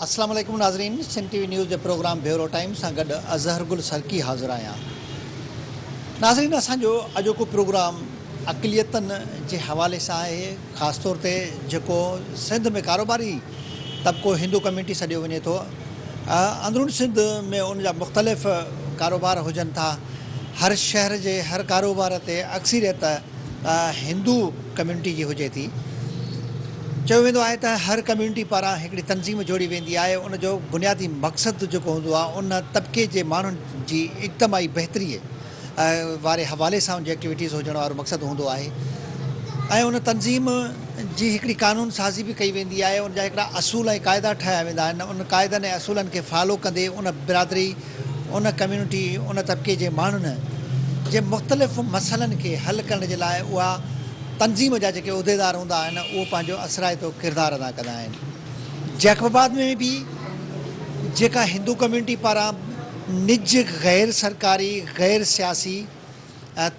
السلام عليڪم ناظرين سنڌ ٽي وي نيوز جي پروگرام بيورو ٽائيم سان گڏ اظهر گل سرڪي حاضر آهيان ناظرين اسان جو اڄوڪو پروگرام اقليتن جي حوالي سان آهي خاص طور تي جيڪو سنڌ ۾ ڪاروباري طبقو هندو ڪميونٽي سڏيو وڃي ٿو اندرون سنڌ ۾ ان جا مختلف ڪاروبار هجن ٿا هر شهر جي هر ڪاروبار تي اڪثريت هندو ڪميونٽي جي هجي ٿي. چيو ويندو آهي ته هر ڪميونٽي پاران هڪڙي تنظيم جوڙي ويندي آهي ان جو بنيادي مقصد جيڪو هوندو آهي ان طبقي جي ماڻهن جي اجتماعي بهتري واري حوالي سان ان جي ايڪٽيوٽيز هجڻ وارو مقصد هوندو آهي ۽ ان تنظيم جي هڪڙي قانون سازي به ڪئي ويندي آهي ان جا هڪڙا اصول ۽ قاعدا ٺاهيا ويندا آهن ان قاعدن ۽ اصولن کي فالو ڪندي ان برادري ان ڪميونٽي، ان طبقي جي ماڻهن جي مختلف مسئلن کي حل ڪرڻ جي لاء اها تنظيم جا جيڪي عهديدار هوندا آهن اهو پنهنجو اثرائتو ڪردار ادا ڪندا آهن. جيڪب آباد ۾ به جيڪا هندو ڪميونٽي پاران نج غير سرڪاري غير سياسي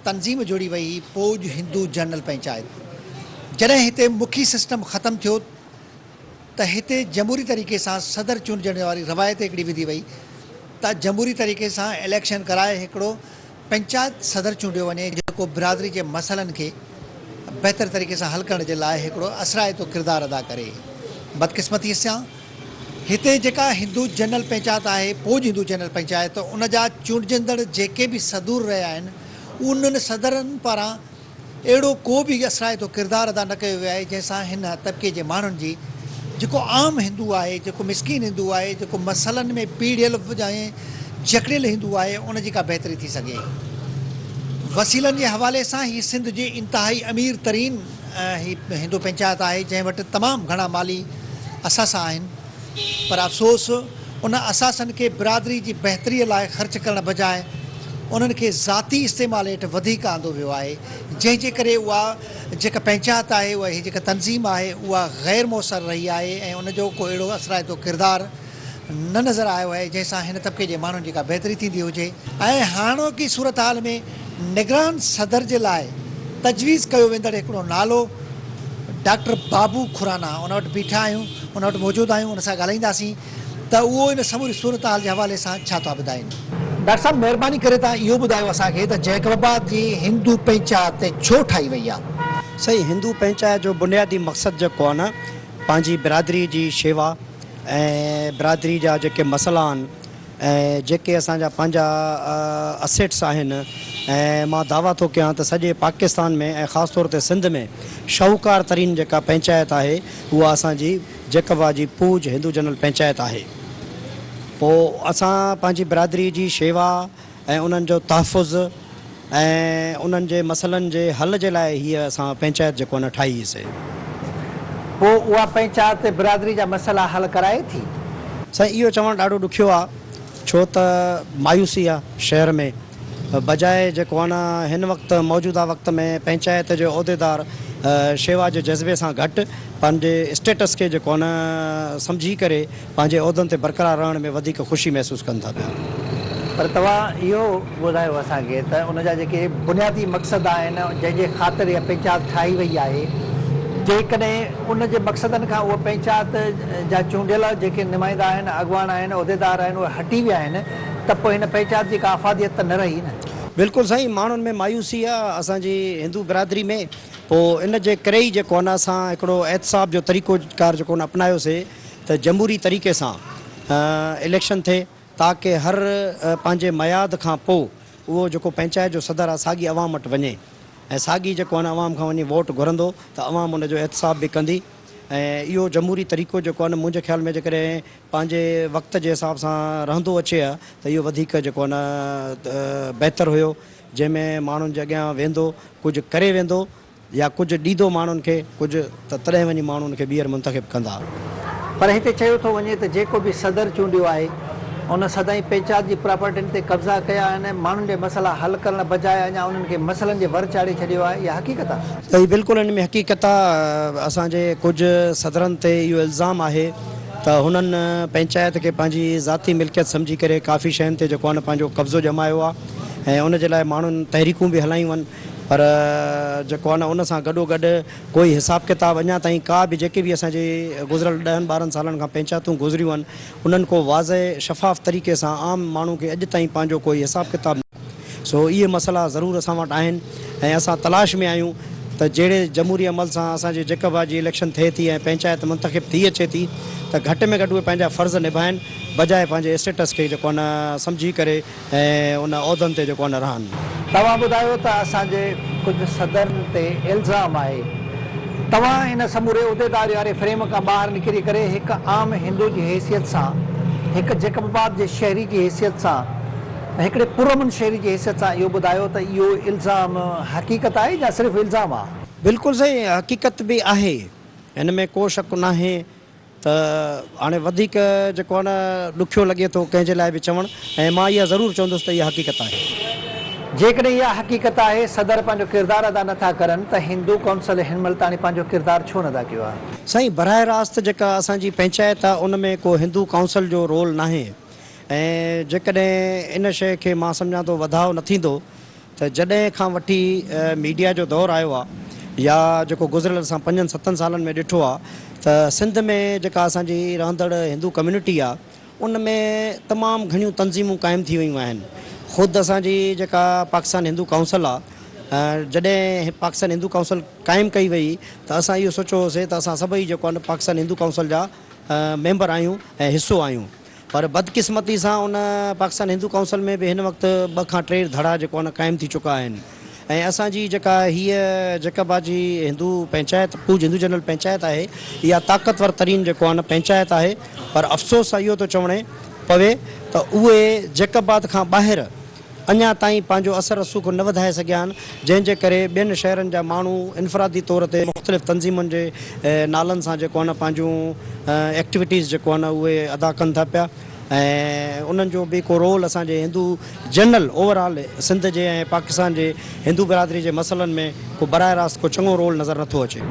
تنظيم جوڙي وئي هئي پوڄ هندو جنرل پنچائت جڏهن هتي مکي سسٽم ختم ٿيو ته هتي جمهوري طريقي سان صدر چونڊجڻ واري روايت هڪڙي وڌي وئي ته جمهوري طريقي سان اليڪشن ڪرائي هڪڙو پنچائت صدر چونڊيو وڃي جيڪو برادري جي مسئلن کي بهتر طريقي سان حل ڪرڻ جي لاء هڪڙو اثرائتو ڪردار ادا ڪري. بدقسمتي سان هتي جيڪا هندو جنرل پنچائت آهي پوڄ هندو جنرل پنچائت ان جا چونڊجندڙ جيڪي به صدور رهيا آهن انهن صدرن پاران اهڙو ڪو به اثرائتو ڪردار ادا نه ڪيو ويو آهي جنهن سان هن طبقي جي ماڻهن جي جيڪو عام هندو آهي جيڪو مسڪين هندو آهي جيڪو مسئلن ۾ پيڙهيل ۽ جڪڙيل هندو آهي ان جي ڪا بهتري ٿي سگهي. وسيلن جي حوالي سان هي سنڌ جي انتهائي امير ترين هي هندو پنچائت آهي جنهن وٽ تمام گهڻا مالي اثاثا آهن پر افسوس ان اثاثن کي برادري جي بهتري لاء خرچ ڪرڻ بجاء انهن کي ذاتي استعمال هيٺ وڌيڪ آندو ويو آهي جنهن جي ڪري اها جيڪا پنچائت آهي اها هي جيڪا تنظيم آهي اها غير موثر رهي آهي ۽ ان جو ڪو اهڙو اثرائتو ڪردار نه نظر آيو آهي جنهن سان هن طبقي جي ماڻهن جي ڪا بهتري ٿيندي هجي ۽ هاڻوڪي صورتحال ۾ نگران صدر جي لاء تجويز ڪيو ويندڙ هڪڙو نالو ڊاڪٽر بابو کرانا ان وٽ بيٺا آهيون ان وٽ موجود آهيون ان سان ڳالهائينداسين ته اهو ان سموري صورتحال جي حوالي سان ڇا ٿا ٻڌائين. ڊاڪٽر صاحب مهرباني ڪري توهان اهو ٻڌايو اسان کي ته جيڪب آباد جي هندو پنچائت ڇو ٺاهي وئي آهي؟ سائين هندو پنچائت جو بنيادي مقصد جيڪو آهي نه پنهنجي برادري جي شيوا ۽ برادري جا جيڪي مسئلا آهن ۽ جيڪي اسان جا پنهنجا اسيٽس آهن ۽ مان دعويٰ ٿو ڪيان ته سڄي پاڪستان ۾ ۽ خاص طور تي سنڌ ۾ شاهوڪار ترين جيڪا پنچائت آهي اها اسان جي جيڪب جي پوڄ هندو جنرل پنچائت آهي پوء اسان پنهنجي برادري جي شيوا ۽ انهن جو تحفظ ۽ انهن جي مسئلن جي حل جي لاء هيء اسان پنچائت جيڪو آهي نه ٺاهي هئي سي. پوء اها پنچائت برادري جا مسئلا حل ڪرائي ٿي؟ سائين اهو چوڻ ڏاڍو ڏکيو آ ڇو ته مايوسي آ شهر ۾ بجاء جيڪو آ نه هن وقت موجوده وقت ۾ پنچائت جو عهديدار شيوا جي جذبي سان گهٽ پنهنجي اسٽيٽس کي جيڪو آ نه سمجهي ڪري پنهنجي عهدن تي برقرار رهڻ ۾ وڌيڪ خوشي محسوس ڪن ٿا پيا. پر توهان اهو ٻڌايو اسان کي ته ان جا جيڪي بنيادي مقصد آهن جنهن جي خاطر اها پنچائت ٺاهي وئي آهي جيڪڏهن ان جي مقصدن کان اهو پنچائت جا چونڊيل جيڪي نمائندا آهن اڳواڻ آهن عهديدار آهن اهي هٽي ويا آهن ته پوء هن پنچائت جي ڪا افاديت ته نه رهي نه. بلڪل سائين ماڻهن ۾ مايوسي آ اسان جي هندو برادري ۾ پوء ان جي ڪري ئي جيڪو آ نه اسان هڪڙو احتساب جو طريقو ڪار جيڪو نه اپنايو سي ته جمهوري طريقي سان اليڪشن ٿئي تاڪه هر پنهنجي معياد کان پو اهو جيڪو پنچائت جو صدر آهي ساڳي عوام وٽ وڃي ۽ ساڳي جيڪو آهي نه عوام کان وڃي ووٽ گهرندو ته عوام ان جو احتساب به ڪندي ۽ اهو جمهوري طريقو جيڪو آهي نه منهنجي خيال ۾ جيڪڏهن پنهنجي وقت جي حساب سان رهندو اچي ها ته اهو وڌيڪ جيڪو آهي نه بهتر هيو جنهن ۾ ماڻهن جي اڳيان ويندو ڪجهه ڪري ويندو يا ڪجهه ڏيندو ماڻهن کي ڪجهه ته تڏهن وڃي ماڻهو ان کي ٻيهر منتخب ڪندا. پر هتي چيو ٿو وڃي ته جيڪو به صدر چونڊيو آهي ان سدائين پنچات جي پراپرٽين تي قبضا ڪيا آهن ۽ ماڻهن جا مسئلا حل ڪرڻ بجاء اڃا انهن کي مسئلن جي ور چاڙهي ڇڏيو آهي اها حقيقت آهي؟ صحيح بلڪل ان ۾ حقيقت آهي اسان جي ڪجهه صدرن تي اهو الزام آهي ته هنن پنچائت کي پنهنجي ذاتي ملڪيت سمجهي ڪري ڪافي شين تي جيڪو آهي نه پنهنجو قبضو ڄمايو آهي ۽ ان جي لاء ماڻهن تحريڪون به هلايون آهن. پر جيڪو آهي نه ان سان گڏو گڏ ڪوئي حساب ڪتاب اڃا تائين ڪا به جيڪي به اسان جي گذريل ڏهن ٻارهن سالن کان پئنچاتون گذريون آهن انهن ڪو واضح شفاف طريقي سان عام ماڻهو کي اڄ تائين پنهنجو ڪوئي حساب ڪتاب سو اهي مسئلا ضرور اسان وٽ آهن ۽ اسان تلاش ۾ آهيون ته جهڙي جمهوري عمل سان اسان جي جيڪب آباد جي اليڪشن ٿئي ٿي ۽ پئنچائت منتخب ٿي اچي ٿي ته گهٽ ۾ گهٽ اهي پنهنجا فرض نڀائن بجاء پنهنجي اسٽيٽس کي جيڪو آهي نه سمجهي ڪري ۽ ان عهدن تي جيڪو آهي نه رهن. توهان ٻڌايو ته اسان جي ڪجهه صدرن تي الزام آهي. توهان ان سموري عهديداري واري فريم کان ٻاهر نڪري ڪري هڪ عام هندو جي حيثيت سان، هڪ جيڪب آباد جي شهري جي حيثيت سان ۽ هڪڙي پرامن شهري جي حيثيت سان اهو ٻڌايو ته اهو الزام حقيقت آهي يا صرف الزام آهي؟ بلڪل سائين حقيقت به آهي ان ۾ ڪو شڪ ناهي ته هاڻي وڌيڪ جيڪو آهي نه ڏکيو لڳي ٿو ڪنهن جي لاء به چوڻ ۽ مان اها ضرور چوندس ته اها حقيقت آهي. جيڪڏهن اها حقيقت آهي صدر پنهنجو ڪردار ادا نه ٿا ڪرن ته هندو ڪونسل هن مهل تاڻي پنهنجو ڪردار ڇو نه ادا ڪيو آهي؟ سائين براهه راست جيڪا اسان جي پئنچائت آهي ان ۾ ڪو هندو ڪائونسل جو رول ناهي ۽ جيڪڏهن ان شيء کي مان سمجهان ٿو وڌاء نه ٿيندو ته جڏهن کان وٺي ميڊيا جو دور آيو آ يا جيڪو گذريل اسان پنجن ستن سالن ۾ ڏٺو آ ته سنڌ ۾ جيڪا اسان جي رهندڙ هندو ڪميونٽي آ ان ۾ تمام گهڻيون تنظيمون قائم ٿي ويون آهن خود اسان جي جيڪا پاڪستان هندو ڪائونسل آ جڏهن پاڪستان هندو ڪائونسل قائم ڪئي وئي ته اسان اهو سوچيو هوسي ته اسان سڀئي جيڪو آ نه پاڪستان هندو ڪائونسل جا ميمبر آهيون ۽ حصو آهيون پر بدقسمتي سان ان پاڪستان هندو ڪائونسل ۾ به هن وقت ٻه کان ٽي ڌڙا جيڪو آهن قائم ٿي چڪا آهن ۽ اسان جي جيڪا هيء جيڪب آجي هندو پئنچائت پوڄ هندو جنرل پئنچائت آهي اها طاقتور ترين جيڪو آهن پئنچائت آهي پر افسوس سان اهو ٿو چوڻي پوي ته اهي جيڪب آباد کان ٻاهر اڃا تائين پنهنجو اثر رسوخ نه وڌائي سگهيا آهن، جنهن جي ڪري ٻين شهرن جا ماڻهو انفرادي طور تي مختلف تنظيمن جي نالن سان جيڪو آهي نه پنهنجون ايڪٽيوٽيز جيڪو آهي نه اهي ادا ڪن ٿا پيا ۽ انهن جو به ڪو رول اسان جي هندو جنرل اوور آل سنڌ جي ۽ پاڪستان جي هندو برادري جي مسئلن ۾ ڪو براهه راست ڪو چڱو رول نظر نٿو اچي.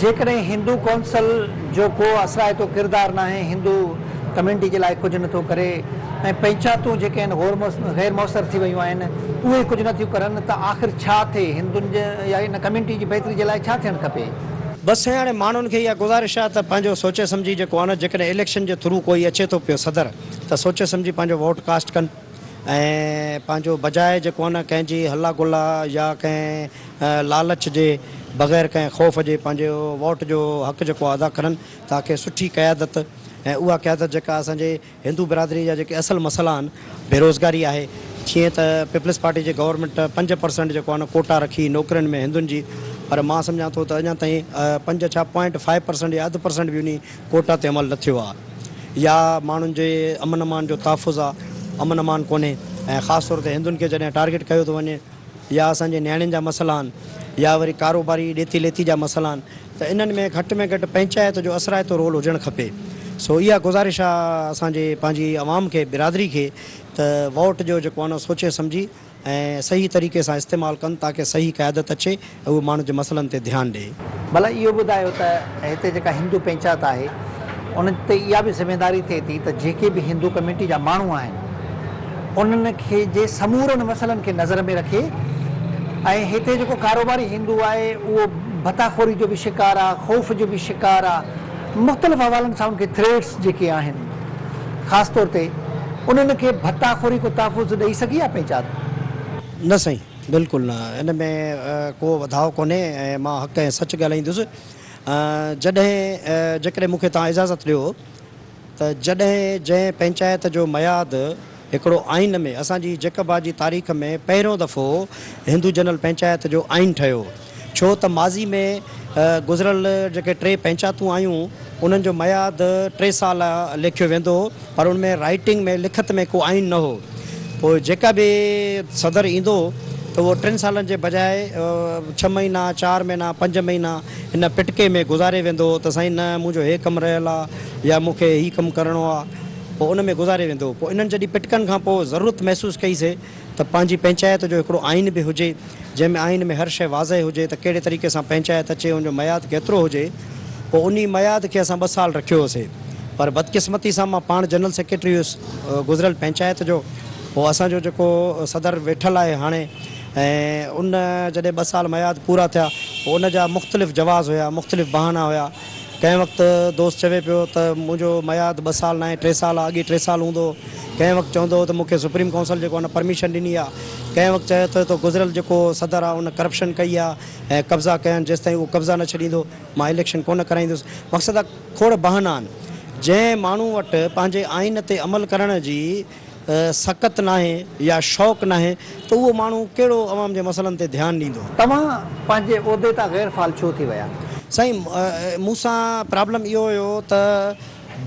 جيڪڏهن هندو ڪونسل جو ڪو اثرائتو ڪردار ناهي، هندو ڪميونٽي جي لاء ڪجهه نٿو ڪري ۽ پئنچاتون جيڪي آهن غير موثر ٿي ويون آهن اهي ڪجهه نٿيون ڪرن ته آخر ڇا ٿئي هندن جي يا ان ڪميونٽي جي بهتري جي لاء ڇا ٿيڻ کپي؟ بس سائين هاڻي ماڻهن کي اها گذارش آهي ته پنهنجو سوچي سمجهي جيڪو آهي نه جيڪڏهن اليڪشن جي ٿرو ڪوئي اچي ٿو پيو صدر ته سوچي سمجهي پنهنجو ووٽ ڪاسٽ ڪن ۽ پنهنجو بجاء جيڪو آهي نه ڪنهن جي هلا گلا يا ڪنهن لالچ جي بغير ڪنهن خوف جي پنهنجو ووٽ جو حق جيڪو آهي ادا ڪرن تاڪه سٺي قيادت ۽ اها قيادت جيڪا اسان جي هندو برادري جا جيڪي اصل مسئلا آهن بيروزگاري آهي جيئن ته پيپلز پارٽي جي گورنمينٽ 5% جيڪو آهي نه ڪوٽا رکي نوڪرين ۾ هندن جي پر مان سمجهان ٿو ته اڃا تائين پنج ڇا پوائنٽ فائيو پرسنٽ يا اڌ پرسنٽ به انهي ڪوٽا تي عمل نه ٿيو آهي يا ماڻهن جي امن امان جو تحفظ آهي امن امان ڪونهي ۽ خاص طور تي هندن کي جڏهن ٽارگيٽ ڪيو ٿو وڃي يا اسان جي نياڻين جا مسئلا آهن يا وري ڪاروباري ڏيتي ليتي جا مسئلا آهن ته انهن ۾ گهٽ ۾ گهٽ پئنچائت جو اثرائتو رول هجڻ کپي. سو اها گذارش آ اسان جي پنهنجي عوام کي برادري کي ته ووٽ جو جيڪو آ نه سوچي سمجهي ۽ صحيح طريقي سان استعمال ڪن تاڪه صحيح قيادت اچي ۽ اهي ماڻهن جي مسئلن تي ڌيان ڏئي. ڀلا اهو ٻڌايو ته هتي جيڪا هندو پئنچات آهي ان تي اها به ذميداري ٿئي ٿي ته جيڪي به هندو ڪميونٽي جا ماڻهو آهن انهن کي جي سمورن مسئلن کي نظر ۾ رکي ۽ هتي جيڪو ڪاروباري هندو آهي اهو ڀتا خوري جو به شڪار آ، خوف جو به شڪار آ، مختلف حوالن سان ان کي ٿريٽس جيڪي آهن خاص طور تي انهن کي ڀتا خوري ڪو تحفظ ڏئي سگهي آ پئنچات؟ نه سائين بلڪل نه ان ۾ ڪو وڌاء ڪونهي ۽ مان حق ۽ سچ ڳالهائيندس جڏهن جيڪڏهن مون کي توهان اجازت ڏيو ته جڏهن جنهن پئنچائت جو ميعاد هڪڙو آئين ۾ اسان جي جيڪب آباد جي تاريخ ۾ پهريون دفعو هندو جنرل پئنچائت جو آئين ٺهيو ڇو ته ماضي ۾ گذريل جيڪي ٽي پئنچاتون آيون انهن جو ميعاد ٽي سال ليکيو ويندو هو پر ان ۾ رائيٽنگ ۾ لکت ۾ ڪو آئين نه هو پوء جيڪا به صدر ايندو هو ته اهو ٽن سالن جي بجاء ڇهه مهينا چار مهينا پنج مهينا ان پٽڪي ۾ گذاري ويندو هو ته سائين نه منهنجو هي ڪم رهيل آ يا مون کي هي ڪم ڪرڻو آ پوء ان ۾ گذاري ويندو هو. پوء انهن جڏهن پٽڪن کان پوء ضرورت محسوس ڪئي سي ته پنهنجي پئنچائت جو هڪڙو آئين به هجي جنهن ۾ آئين ۾ هر شيء واضح هجي ته ڪهڙي طريقي سان پئنچائت اچي ان جو معياد ڪيترو هجي پوء انهي معياد کي اسان ٻه سال رکيو هوسي پر بدقسمتي سان مان پاڻ جنرل سيڪريٽري هيس گذريل پئنچائت جو پوء اسان جو جيڪو صدر ويٺل آهي هاڻي ۽ ان جڏهن ٻه سال ميعاد پورا ٿيا پوء ان جا مختلف جواز هيا مختلف بهانا هيا ڪنهن وقت دوست چوي پيو ته منهنجو ميعاد ٻه سال ناهي ٽي سال آ اڳي ٽي سال هوندو هو ڪنهن وقت چوندو هو ته مون کي سپريم ڪائونسل جيڪو آ نه پرميشن ڏني آ ڪنهن وقت چوي ٿو ته گذريل جيڪو صدر آ ان ڪرپشن ڪئي آ ۽ قبضا ڪيا آهن جيستائين اهو قبضا نه ڇڏيندو مان اليڪشن ڪونه ڪرائيندس مقصد آ کوڙ بهانا آهن جنهن ماڻهو وٽ پنهنجي آئين تي عمل ڪرڻ جي سڪت ناهي يا شوق ناهي ته اهو ماڻهو ڪهڙو عوام جي مسئلن تي ڌيان ڏيندو. توهان پنهنجي عهدي تان غير فعال ڇو ٿي ويا؟ سائين مون سان پرابلم اهو هيو ته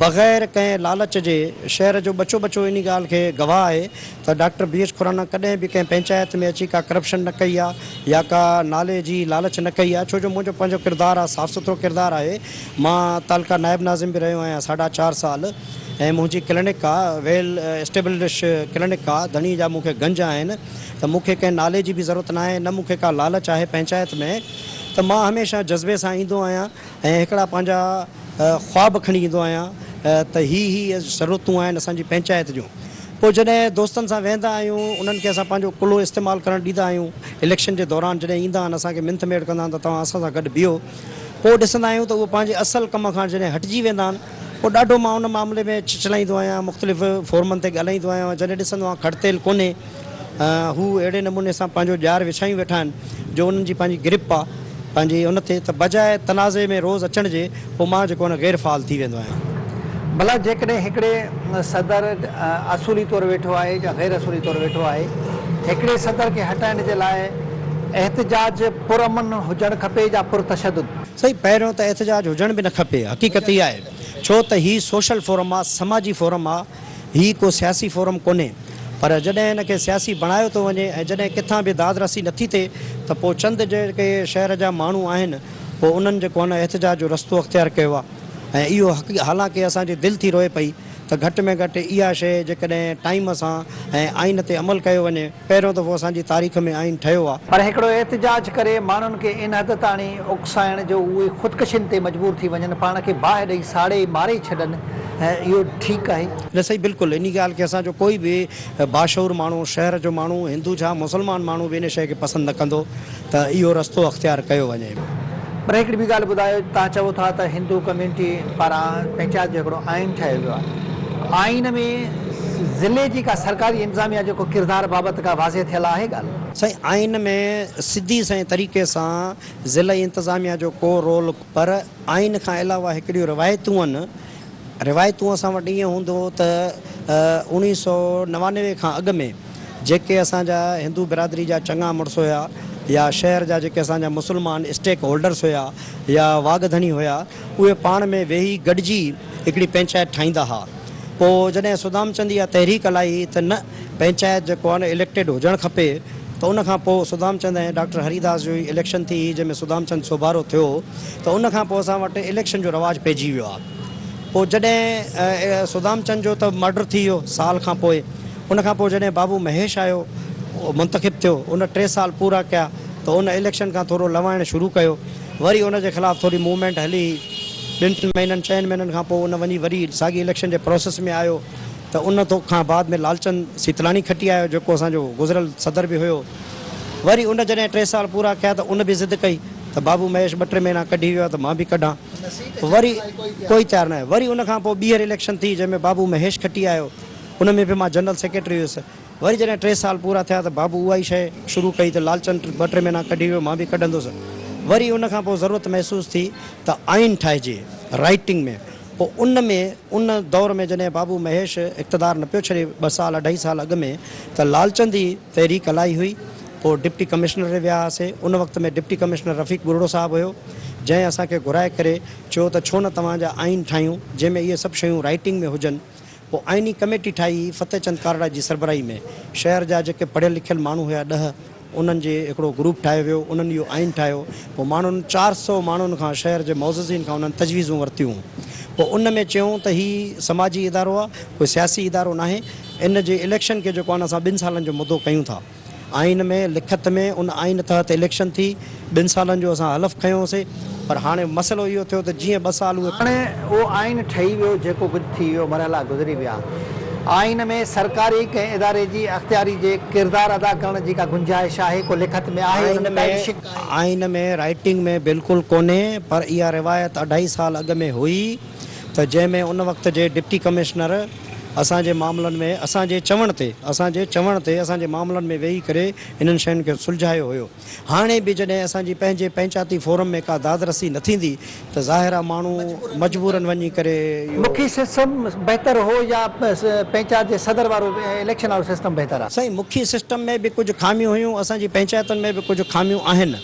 بغير ڪنهن لالچ جي شهر جو ٻچو ٻچو انهي ڳالهه کي گواهه آهي ته ڊاڪٽر بي ايڇ کرانا ڪڏهن به ڪنهن پنچائت ۾ اچي ڪا ڪرپشن نه ڪئي آهي يا ڪا نالي جي لالچ نه ڪئي آهي ڇو جو منهنجو پنهنجو ڪردار آهي صاف سٿرو ڪردار آهي مان تعلقه نائب ناظم به رهيو آهيان ساڍا چار سال ۽ منهنجي ڪلينڪ آ ويل اسٽيبلش ڪلينڪ آ ڌڻي جا مون کي گنج آهن ته مون کي ڪنهن نالي جي به ضرورت ناهي نه مون کي ڪا لالچ آهي پنچائت ۾ ته مان هميشه جذبي سان ايندو آهيان ۽ هڪڙا پنهنجا خواب کڻي ايندو آهيان ته هي هي ضرورتون آهن اسان جي پنچائت جون پوء جڏهن دوستن سان ويهندا آهيون انهن کي اسان پنهنجو ڪلهو استعمال ڪرڻ ڏيندا آهيون اليڪشن جي دوران جڏهن ايندا آهن اسان کي منٿ ميڙ ڪندا آهن ته توهان اسان سان گڏ بيهو پوء ڏسندا آهيون ته اهي پنهنجي اصل ڪم کان جڏهن هٽجي ويندا آهن پوء ڏاڍو مان ان معاملي ۾ چچلائيندو آهيان، مختلف فورمن تي ڳالهائيندو آهيان، جڏهن ڏسندو آهيان کڙ تيل ڪونهي، هو اهڙي نموني سان پنهنجو ڄار وڇايون ويٺا آهن جو انهن جي پنهنجي گرپ آ پنهنجي ان تي ته بجاء تنازعي ۾ روز اچڻ جي پوء مان جيڪو آهي نه غير فعال ٿي ويندو آهيان. ڀلا جيڪڏهن هڪڙي صدر اصولي طور ويٺو آهي يا غير اصولي طور ويٺو آهي، هڪڙي صدر کي هٽائڻ جي لاء احتجاج پرامن هجڻ کپي يا پرتشدد؟ سائين پهريون ته احتجاج هجڻ به نه کپي حقيقت اها آهي ڇو ته هي سوشل فورم آ سماجي فورم آ هي ڪو سياسي فورم ڪونهي پر جڏهن هن کي سياسي بڻايو ٿو وڃي ۽ جڏهن ڪٿان به داد رسي نٿي ٿئي ته پوء چند جيڪي شهر جا ماڻهو آهن پوء انهن جيڪو آهي نه احتجاج جو رستو اختيار ڪيو آ ۽ اهو حق حالانڪه اسان جي دل ٿي روئي پئي ته گهٽ ۾ گهٽ اها شيء جيڪڏهن ٽائيم سان ۽ آئين تي عمل ڪيو وڃي پهريون دفعو اسان جي تاريخ ۾ آئين ٺهيو آ. پر هڪڙو احتجاج ڪري ماڻهن کي ان حد تاڻي اڪسائڻ جو اهي خودڪشين تي مجبور ٿي وڃن پاڻ کي باهه ڏئي ساڙي ماري ڇڏن اهو ٺيڪ آهي؟ نه سائين بلڪل انهي ڳالهه کي اسان جو ڪوئي به باشعور ماڻهو شهر جو ماڻهو هندو ڇا مسلمان ماڻهو به ان شيء کي پسند نه ڪندو ته اهو رستو اختيار ڪيو وڃي. پر هڪڙي ٻي ڳالهه ٻڌايو، توهان چئو ٿا ته هندو ڪميونٽي پاران پنچائت جو هڪڙو آئين ٺاهيو ويو آهي، آئين ۾ ضلعي جي ڪا سرڪاري انتظاميا جو ڪو ڪردار بابت ڪا واضح ٿيل آهي ڳالهه؟ سائين آئين ۾ سڌي سئين طريقي سان ضلعي انتظاميا جو ڪو رول پر آئين کان علاوه هڪڙيون روايتون آهن، روايتون اسان وٽ ائين هوندو هو ته اوڻيهه سو 99 کان اڳ ۾ جيڪي اسان جا هندو برادري جا چڱا مڙس هيا يا شهر جا جيڪي اسان جا مسلمان اسٽيڪ هولڊرس هيا يا واڳ ڌڻي هيا اهي پاڻ ۾ ويهي گڏجي هڪڙي پنچائت ٺاهيندا ها پوء جڏهن سدام چند اها تحريڪ هلائي ته نه پنچائت جيڪو آهي نه اليڪٽيڊ هجڻ کپي ته ان کان پوء سدام چند ۽ ڊاڪٽر هري داس جو اليڪشن ٿي هئي جنهن ۾ سدام چند سوڀارو ٿيو ته ان کان پوء اسان وٽ اليڪشن جو رواج پئجي ويو آهي. پوء جڏهن سودام چند جو ته مرڊر ٿي ويو سال کان پوء ان کان پوء جڏهن بابو مهيش آيو منتخب ٿيو ان ٽي سال پورا ڪيا ته ان اليڪشن کان ٿورو لوائڻ شروع ڪيو وري ان جي خلاف ٿوري موومينٽ هلي ٻن ٽن مهينن چئن مهينن کان پوء ان وڃي وري ساڳي اليڪشن جي پروسيس ۾ آيو ته ان کان بعد ۾ لالچند سيتلاڻي کٽي آيو جيڪو اسان جو گذريل صدر به هيو وري ان جڏهن ٽي سال پورا ڪيا ته ان به ضد ڪئي ته بابو مهيش ٻه ٽي مهينا ڪڍي ويو آهي ته مان به ڪڍان. وري ڪوئي تيار ناهي. وري ان کان پوء ٻيهر اليڪشن ٿي جنهن ۾ بابو مهيش کٽي آيو. ان ۾ به مان جنرل سيڪريٽري هيس. وري جڏهن ٽي سال پورا ٿيا ته بابو اها ئي شيء شروع ڪئي ته لالچند ٻه ٽي مهينا ڪڍي ويو مان به ڪڍندس. وري ان کان پوء ضرورت محسوس ٿي ته آئين ٺاهجي رائيٽنگ ۾ پوء ان ۾ ان دور ۾ جڏهن بابو مهيش اقتدار نه پيو ڇڏي ٻه سال اڍائي سال اڳ ۾ ته لالچند ئي تحريڪ هلائي هئي. پوء ڊپٽي ڪمشنر ڏي ويا هئاسي. ان وقت ۾ ڊپٽي ڪمشنر رفيق ٻرڙو صاحب هيو، جنهن اسان کي گهرائي ڪري چيو ته ڇو نه توهان جا آئين ٺاهيون، جنهن ۾ اهي سڀ شيون رائيٽنگ ۾ هجن. پوء آئيني ڪميٽي ٺاهي هئي فتح چند ڪارڙا جي سربراهي ۾. شهر جا جيڪي پڙهيل لکيل ماڻهو هيا ڏهه، انهن جي هڪڙو گروپ ٺاهيو ويو، انهن اهو آئين ٺاهيو. پوء ماڻهن 400 ماڻهن کان شهر جي معززين کان انهن تجويزون ورتيون. پوء ان ۾ چيائون ته هي سماجي ادارو آهي، ڪوئي سياسي ادارو ناهي، ان جي اليڪشن کي جيڪو آهي نه اسان ٻن سالن جو مدو ڪيون ٿا. آئين ۾ لکت ۾ ان آئين تحت اليڪشن ٿي، ٻن سالن جو اسان حلف کنيوسي پر هاڻي مسئلو اهو ٿيو ته جيئن ٻه سال اهي. هاڻي اهو آئين ٺهي ويو، جيڪو ڪجهه ٿي ويو، مرحلا گذري ويا. آئين ۾ سرڪاري ڪنهن اداري جي اختياري جي ڪردار ادا ڪرڻ جي ڪا گنجائش آهي، ڪو لکت ۾ آهي، ان آئين ۾ ۾ ڪا اهڙي شق آهي؟ آئين ۾ رائيٽنگ ۾ بلڪل ڪونهي پر اها روايت اڍائي سال اڳ ۾ هئي ته جنهن ۾ ان وقت جي ڊپٽي ڪمشنر اسان جي معاملن ۾ اسان جي چوڻ تي اسان جي چوڻ تي اسان جي معاملن ۾ ويهي ڪري انهن شين کي سلجهايو هيو. هاڻي به جڏهن اسان جي پنهنجي پئنچاتي فورم ۾ ڪا دادرسي نه ٿيندي ته ظاهر آ ماڻهو مجبورن وڃي ڪري اهو. مکي سسٽم بهتر هو يا پئنچات جي صدر وارو اليڪشن وارو سسٽم بهتر آ؟ سائين مکي سسٽم ۾ به ڪجهه خاميون هيون اسان جي پئنچائتن ۾ به ڪجهه خاميون آهن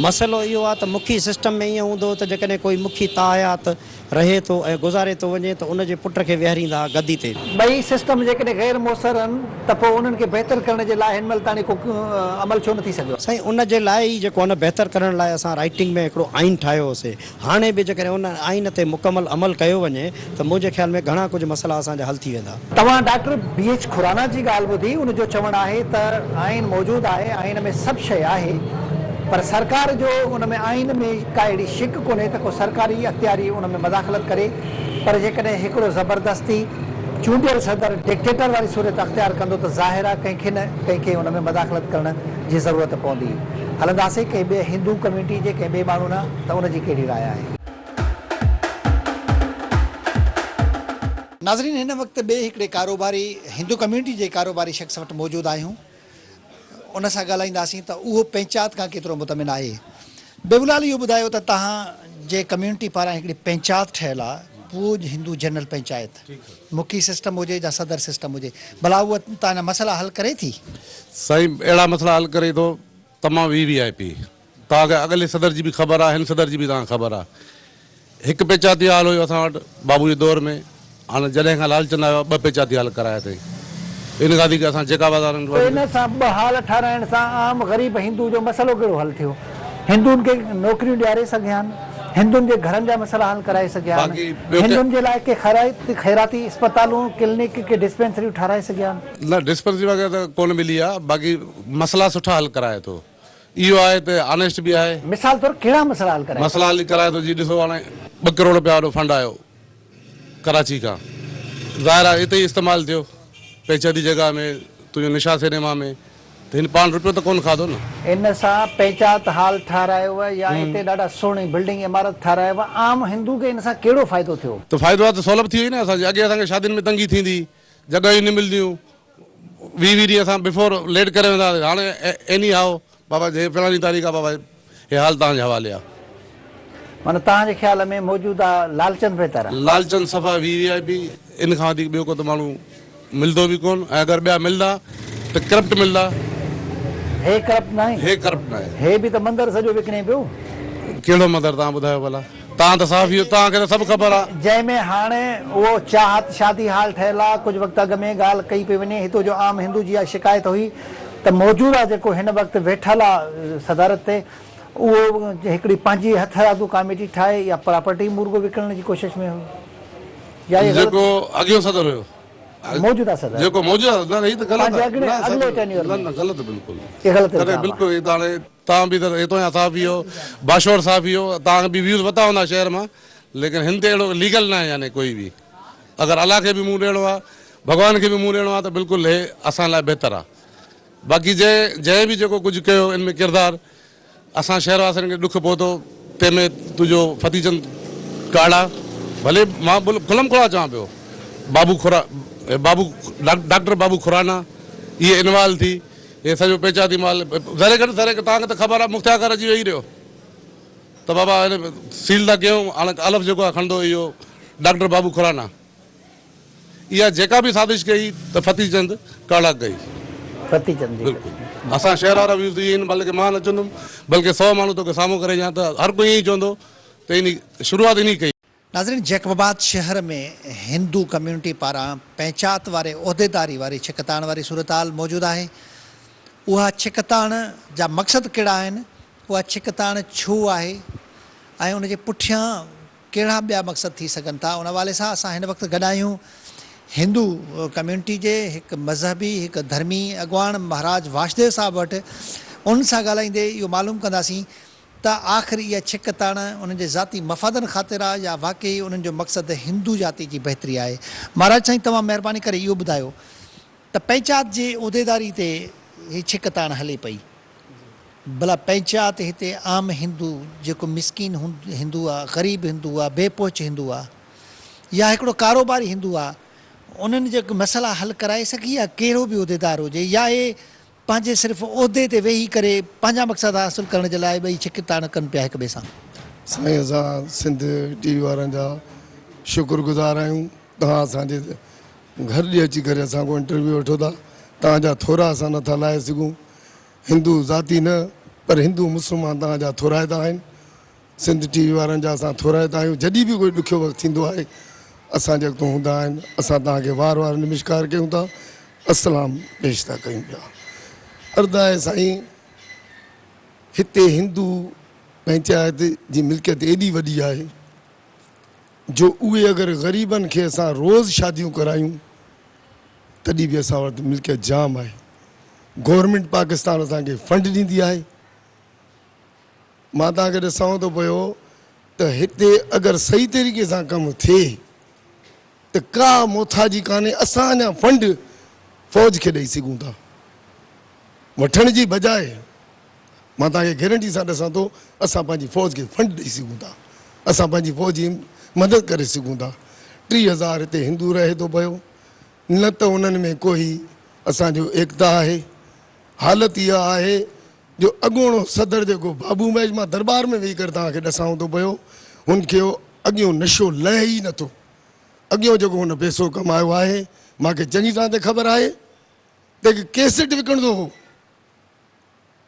مسئلو اهو آ ته مکي سسٽم ۾ ائين هوندو هو ته جيڪڏهن ڪوئي مکي تاحيات رهي ٿو ۽ گذاري ٿو وڃي ته ان جي پٽ کي ويهاريندا ها گدي تي. ٻئي سسٽم جيڪڏهن غير موثر آهن ته پوء انهن کي بهتر ڪرڻ جي لاء هن مهل تاڻي ڪو عمل ڇو نه ٿي سگهيو؟ سائين ان جي لاء ئي جيڪو آهي نه بهتر ڪرڻ لاء اسان رائيٽنگ ۾ هڪڙو آئين ٺاهيو هوسي. هاڻي به جيڪڏهن ان آئين تي مڪمل عمل ڪيو وڃي ته منهنجي خيال ۾ گهڻا ڪجهه مسئلا اسان جا حل ٿي ويندا. توهان ڊاڪٽر بي ايڇ کرانا جي ڳالهه ٻڌي، ان جو چوڻ آهي ته آئين موجود آهي، آئين ۾ سڀ شيء آهي پر سرڪار جو ان ۾ آئين ۾ ڪا اهڙي شق ڪونهي ته ڪو سرڪاري اختياري ان ۾ مداخلت ڪري پر جيڪڏهن هڪڙو زبردستي چونڊيل صدر ڊڪٽيٽر واري صورت اختيار ڪندو ته ظاهر آهي ڪنهن کي نه ڪنهن کي ان ۾ مداخلت ڪرڻ جي ضرورت پوندي. هلنداسين ڪنهن ٻئي هندو ڪميونٽي جي ڪنهن ٻئي ماڻهو ڏانهن ته ان جي ڪهڙي راء آهي. ناظرين هن وقت ٻئي هڪڙي ڪاروباري هندو ڪميونٽي جي ڪاروباري شخص وٽ موجود آهيون. ان سان ڳالهائينداسين ته اهو پئنچات کان ڪيترو مطمئن آهي. بيبولال اهو ٻڌايو ته توهان جي ڪميونٽي پاران هڪڙي پئنچات ٺهيل آهي پوڄ هندو جنرل پئنچائت مکي سسٽم هجي يا صدر سسٽم هجي ڀلا اها توهان جا مسئلا حل ڪري ٿي؟ سائين اهڙا مسئلا حل ڪري ٿو تمام وي وي آء پي توهان کي اڳلي صدر جي به خبر آهي هن صدر جي به توهان کي خبر آهي هڪ پيچاتي هال هيو اسان وٽ بابو جي دور ۾ هاڻ جڏهن کان لالچند آيو آهي ٻه پيچاتي هال ڪرايا اٿئي ان کان وڌيڪ اسان جيڪا وارن پوء ان سان ٻه هال ٺهرائڻ سان عام غريب هندو جو مسئلو ڪهڙو حل ٿيو؟ هندن کي نوڪريون ڏياري سگهيا آهن؟ هندن جي گهرن جا مسئلا حل ڪرائي سگهيا آهن؟ باقي ٻيو ڪي. هندن جي لاء ڪي خيراتي اسپتالون، ڪلينڪ، ڪي ڊسپينسريون ٺهرائي سگهيا آهن؟ نه ڊسپينسري وغيره ته ڪونه ملي آهي باقي مسئلا سٺا حل ڪرائي ٿو. اهو آهي ته آنيسٽ به آهي. مثال طور ڪهڙا مسئلا حل ڪرائي ٿو؟ مسئلا حل ڪرائي ٿو جي ڏسو هاڻي ٻه ڪروڙ رپيا وڏو فنڊ آيو ڪراچي کان ظاهر آهي اتي ئي استعمال ٿيو پيچاتي جڳهه ۾ تنهنجو نشا سئنيما ۾ ته هن پاڻ رپيو ته ڪونه کاڌو نه. ان سان پيچات هال ٺهرايو يا اتي ڏاڍا سهڻي بلڊنگ عمارت ٺهرايو عام هندو کي ان سان ڪهڙو فائدو ٿيو؟ ته فائدو آهي ته سولڀ ٿي وئي نه اسان جي اڳي اسان کي شادين ۾ تنگي ٿيندي هئي جڳهيون نه ملنديون ويهه ويهه ڏينهن اسان بفور ليٽ ڪري ويندا هئاسين هاڻي ايني هائو بابا هي فلاڻي تاريخ آ بابا هي حال توهان جي حوالي آ. معنيٰ توهان جي خيال ۾ موجوده لالچند بهتر آ. لالچند صفا وي وي آء پي ان کان وڌيڪ ٻيو ڪو ته ماڻهو ملندو به ڪون ۽ اگر ٻيا ملندا ته ڪرپٽ ملندا. هي ڪرپٽ ناهي. هي ڪرپٽ ناهي. هي به ته مندر سڄو وڪڻي پيو. ڪهڙو مندر توهان ٻڌايو ڀلا. توهان ته صحافي آهيو توهان کي ته سڀ خبر آ. جنهن ۾ هاڻي اهو چاهت شادي هال ٺهيل آ، ڪجهه وقت اڳ ۾ ڳالهه ڪئي پئي وڃي، هتو جو عام هندو جي اها شڪايت هئي ته موجوده جيڪو هن وقت ويٺل آ صدارت تي اهو هڪڙي پنهنجي هٿرادو ڪاميٽي ٺاهي يا پراپرٽي مورڳو وڪڻڻ جي ڪوشش ۾ هو يا اهي غلط. جيڪو اڳيون صدر هيو. موجوده صدر. جيڪو موجوده صدر نه هي ته غلط پنهنجي آ اڳڙي نه اڳلي ٽينيور نه ۾. نه غلط بلڪل اهي غلط تڏهن الزام آ. بلڪل هي ته هاڻي توهان به ته هتان جا صحافي آهيو، باشعور صحافي آهيو، توهان کي به ويوز وتا هوندا شهر مان، ليڪن هن تي اهڙو ليگل ناهي يعني ڪوئي به اگر الله کي به منهن ڏيڻو آهي، ڀڳوان کي به منهن ڏيڻو آهي ته بلڪل هي اسان لاء بهتر آهي. باقي جنهن جنهن به جيڪو ڪجهه ڪيو ان ۾ ڪردار اسان شهر واسين کي ڏک پهتو تنهن ۾ تنهنجو فتح چند ڪاڙا ڀلي مان کلم کلا چوان پيو بابو خورا بابو ڊاڪٽر بابو خورانا اهي انوالو ٿي هي سڄو پيچاتي مال ذري گهٽ ذري توهان کي ته خبر آهي مختيارڪار اچي ويهي رهيو ته بابا هن سيل ٿا ڪيون هاڻي الف جيڪو آهي کڻندو اهو ڊاڪٽر بابو کرانا اها جيڪا به سازش ڪئي ته فتح چند ڪاڙا ڪئي. فتح چند جي بلڪل اسان شهر وارا ويوز اهي آهن بلڪه مان نه چوندم بلڪه سو ماڻهو توکي سامهون ڪري ڏيان ته هر ڪوئي ائين ئي چوندو ته انهي شروعات انهي ڪئي. ناظرين جيڪب آباد شهر ۾ هندو ڪميونٽي پاران پئنچات واري عهديداري واري ڇڪتاڻ واري صورتحال موجود آهي اها ڇڪتاڻ جا مقصد ڪهڙا آهن اها ڇڪتاڻ ڇو آهي ۽ ان جي پٺيان ڪهڙا ٻيا مقصد ٿي سگهن ٿا ان حوالي سان اسان هن وقت گڏ آهيون هندو ڪميونٽي جي هڪ مذهبي هڪ ڌرمي اڳواڻ مهاراج واشديو صاحب وٽ ان سان ڳالهائيندي اهو معلوم ڪنداسين. ته آخر اها ڇڪ تاڻ انهن جي ذاتي مفادن خاطر آ يا واقعي انهن جو مقصد هندو جاتي جي بهتري آهي. مهاراج سائين توهان مهرباني ڪري اهو ٻڌايو ته پئنچات جي عهديداري تي هي ڇڪ تاڻ هلي پئي ڀلا پئنچات هتي عام هندو جيڪو مسڪين هندو آ غريب هندو آ بي پهچ هندو آ يا هڪڙو ڪاروباري هندو آ انهن جا مسئلا حل ڪرائي سگهي يا ڪهڙو به عهديدار هجي يا اهي پنهنجي صرف عهدي تي ويهي ڪري پنهنجا مقصد حاصل ڪرڻ جي لاء ٻئي ڇڪ تاڻ ڪن پيا هڪ ٻئي سان. سائين اسان سنڌ ٽي وي وارن جا شڪر گذار آهيون توهان اسان جي گهر ڏي اچي ڪري اسان کان انٽرويو وٺو ٿا توهان جا ٿورا اسان نٿا لاهي سگهون هندو ذاتي نه پر هندو مسلمان توهان جا ٿورائتا آهن سنڌ ٽي وي وارن جا اسان ٿورائتا آهيون جڏهن به ڪوئي ڏکيو وقت ٿيندو آهي اسان جي اڳتو هوندا آهن اسان توهان کي وار وار نمشڪار ڪيون ٿا اسلام پيش ٿا ڪيون پيا عرض آهي سائين هتي هندو پنچائت جي ملڪيت ايڏي وڏي آهي جو اهي اگر غريبن کي اسان روز شاديون ڪرايون تڏهن به اسان وٽ ملڪيت جام آهي گورنمينٽ پاڪستان اسان کي فنڊ ڏيندي آهي مان توهان کي ڏسان ٿو پيو ته هتي اگر صحيح طريقي سان ڪم ٿئي ته ڪا محتاجي ڪانهي اسان اڃا فنڊ فوج کي ڏئي سگهون ٿا وٺڻ جي بجاء مان توهان کي گيرنٽي سان ڏسان ٿو اسان پنهنجي فوج کي فنڊ ڏئي سگهون ٿا اسان پنهنجي فوج جي مدد ڪري سگهون ٿا 3000 هتي هندو رهي ٿو پيو نه ته انهن ۾ ڪوئي اسان جو ايڪتا آهي حالت اها آهي جو اڳوڻو صدر جيڪو بابو مهيش مان درٻار ۾ ويهي ڪري توهان کي ڏسان ٿو پيو هن کي اڳيون نشو لهي ئي نٿو اڳيون جيڪو هن پيسو ڪمايو آهي مان کي چڱي طرح تي خبر آهي ته هڪ ڪيسٽ وڪڻندو هو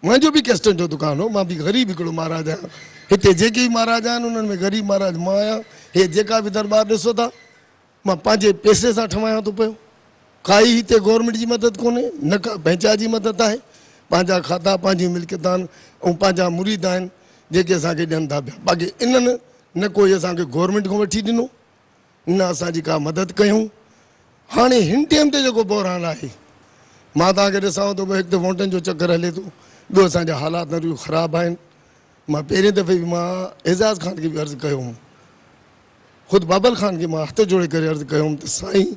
منهنجو به ڪيسٽن جو دڪان هو مان به غريب هڪڙو مهاراج آهيان هتي جيڪي به مهاراج آهن انهن ۾ غريب مهاراج مان آهيان هي جيڪا به درٻار ڏسو ٿا مان پنهنجي پئسي سان ٺهوايان ٿو پيو. ڪائي هتي گورنمينٽ جي مدد ڪونهي، نه ڪا پنهنجا جي مدد آهي. پنهنجا کاتا، پنهنجيون ملڪيتان آهن ۽ پنهنجا مريد آهن جيڪي اسان کي ڏين ٿا پيا. باقي انهن نه ڪوئي اسان کي گورنمينٽ کان وٺي ڏنو، نه اسان جي ڪا مدد ڪيائون. هاڻي هن ٽيم تي جيڪو بحران آهي، مان توهان کي ڏسان ٿو پيو هڪ ته ووٽن جو چڪر هلي ٿو، ٻيو اسان جا حالات نه رڳو خراب آهن. مان پهرين دفعي به مان اعجاز خان کي به عرض ڪيو هوم. خود بابل خان کي مان هٿ جوڙي ڪري عرض ڪيوم ته سائين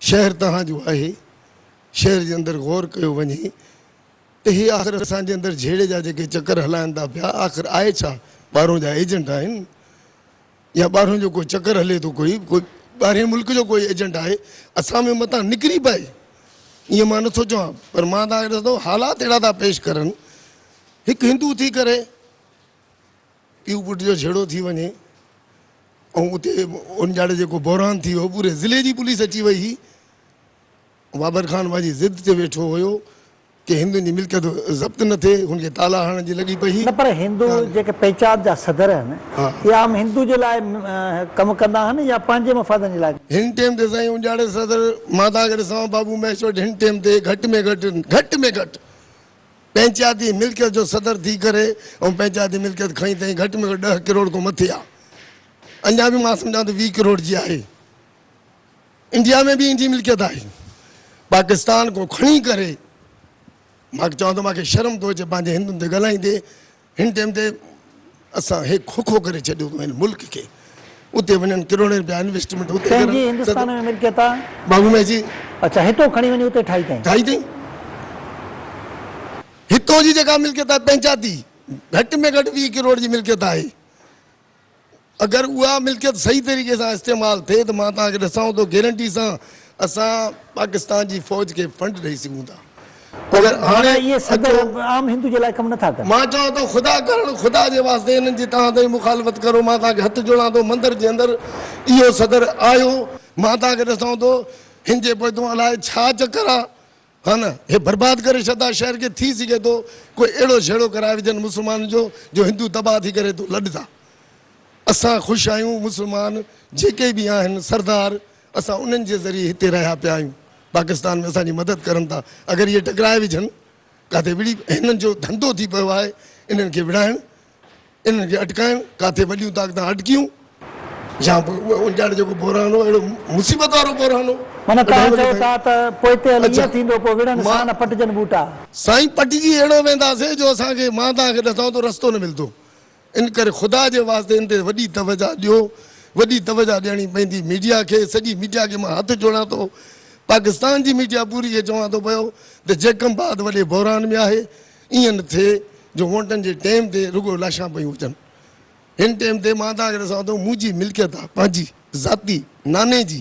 شهر توهان جو آهي، شهر جي اندر غور ڪيو وڃي ته هي آخر اسان جي اندر جهيڙي جا جيڪي چڪر هلائن ٿا پيا آخر آهي ڇا؟ ٻاهرون جا ايجنٽ آهن يا ٻاهرون جو ڪو چڪر هلي ٿو ڪوئي ڪوئي ٻاهرين ملڪ جو ڪوئي ايجنٽ آهي اسان ۾ متان نڪري پئي ائين مان نٿو چوان پر مان توهان کي ڏسندو حالات اهڙا ٿا پيش ڪرن هڪ هندو ٿي ڪري پيء پٽ جو جهيڙو ٿي وڃي ۽ اتي ان ڄاڙي جيڪو بحران ٿي ويو پوري ضلعي جي پوليس اچي وئي هئي بابر خان پنهنجي ضد تي ويٺو هيو ڪي هندن جي ملڪيت ضبط نه ٿئي هن کي تالا هڻڻ جي لڳي پئي هئي. نه پر هندو جيڪي پئنچات جا صدر آهن اهي عام هندو جي لاء ڪم ڪندا آهن يا پنهنجي مفادن جي لاء؟ هن ٽيم تي سائين اجاڙي صدر مان توهان کي ڏسان بابو مهيش وٽ هن ٽيم تي گهٽ ۾ گهٽ گهٽ ۾ گهٽ پئنچاتي ملڪيت جو صدر ٿي ڪري ۽ پئنچاتي ملڪيت کڻي تائين گهٽ ۾ گهٽ 10 ڪروڙ کان مٿي آ اڃا به مان سمجهان ٿو 20 ڪروڙ جي آهي انڊيا ۾ به انجي ملڪيت آهي پاڪستان کان کڻي ڪري مان چوان ٿو مانکي شرم ٿو اچي پنهنجي هندن تي ڳالهائيندي هن ٽيم تي اسان هي کوکو ڪري ڇڏيو اٿئون هن ملڪ کي اتي وڃن ڪروڙين رپيا انويسٽمينٽ اتي ڪنهن جي هندستان ۾ ملڪيت آ؟ بابو ميان جي. اڇا هتو کڻي وڃي اتي ٺاهي اٿئين. ٺاهي اٿئين. هتو جي جيڪا ملڪيت آهي پنهنجاتي گهٽ ۾ گهٽ 20 ڪروڙ جي ملڪيت آهي. اگر اها ملڪيت صحيح طريقي سان استعمال ٿئي ته مان توهان کي ڏسان ٿو گيرنٽي سان اسان پاڪستان جي فوج کي فنڊ ڏئي سگهون ٿا. مگر هاڻي اهي صدر عام هندو جي لاء ڪم نٿا ڪن. مان چوان ٿو خدا ڪرڻ خدا جي واسطي انهن جي توهان تائين مخالفت ڪرو مان توهان کي هٿ جوڙان ٿو مندر جي اندر اهو صدر آيو مان توهان کي ڏسان ٿو هن جي پوئتون الائي ڇا چڪر آ ها نه هي برباد ڪري ڇڏدا شهر کي ٿي سگهي ٿو ڪوئي اهڙو جهيڙو ڪرائي وجهن مسلمانن جو جو هندو تباهه ٿي ڪري هتو لڏدا اسان خوش آهيون مسلمان جيڪي به آهن سردار اسان انهن جي ذريعي هتي رهيا پيا آهيون پاڪستان ۾ اسان جي مدد ڪرن ٿا اگر اهي ٽڪرائي وجهن ڪاٿي وڙهي هنن جو ڌنڌو ٿي پيو آهي انهن کي وڙهائڻ انهن کي اٽڪائڻ ڪاٿي وڏيون طاقتان اٽڪيون يا ان ڄاڻ جيڪو بحران هو اهڙو مصيبت وارو بحران هو. معنيٰ توهان چئو ٿا ته پوئتي هلي ائين ٿيندو پوء وڙهن سان نه پٽجن ٻوٽا. سائين پٽجي اهڙو وينداسين جو اسان کي مان توهان کي ڏسان ٿو رستو نه ملندو. ان ڪري خدا جي واسطي ان تي وڏي توجه ڏيو، وڏي توجه ڏيڻي پوندي ميڊيا کي، سڄي ميڊيا کي مان هٿ جوڙان ٿو، پاڪستان جي ميڊيا پوري کي چوان ٿو پيو ته جيڪب آباد وڏي بحران ۾ آهي، ائين نه ٿئي جو ووٽن جي ٽيم تي رڳو لاشان پيون اچن. هن ٽيم تي مان توهان کي ڏسان ٿو منهنجي ملڪيت آهي پنهنجي ذاتي ناني جي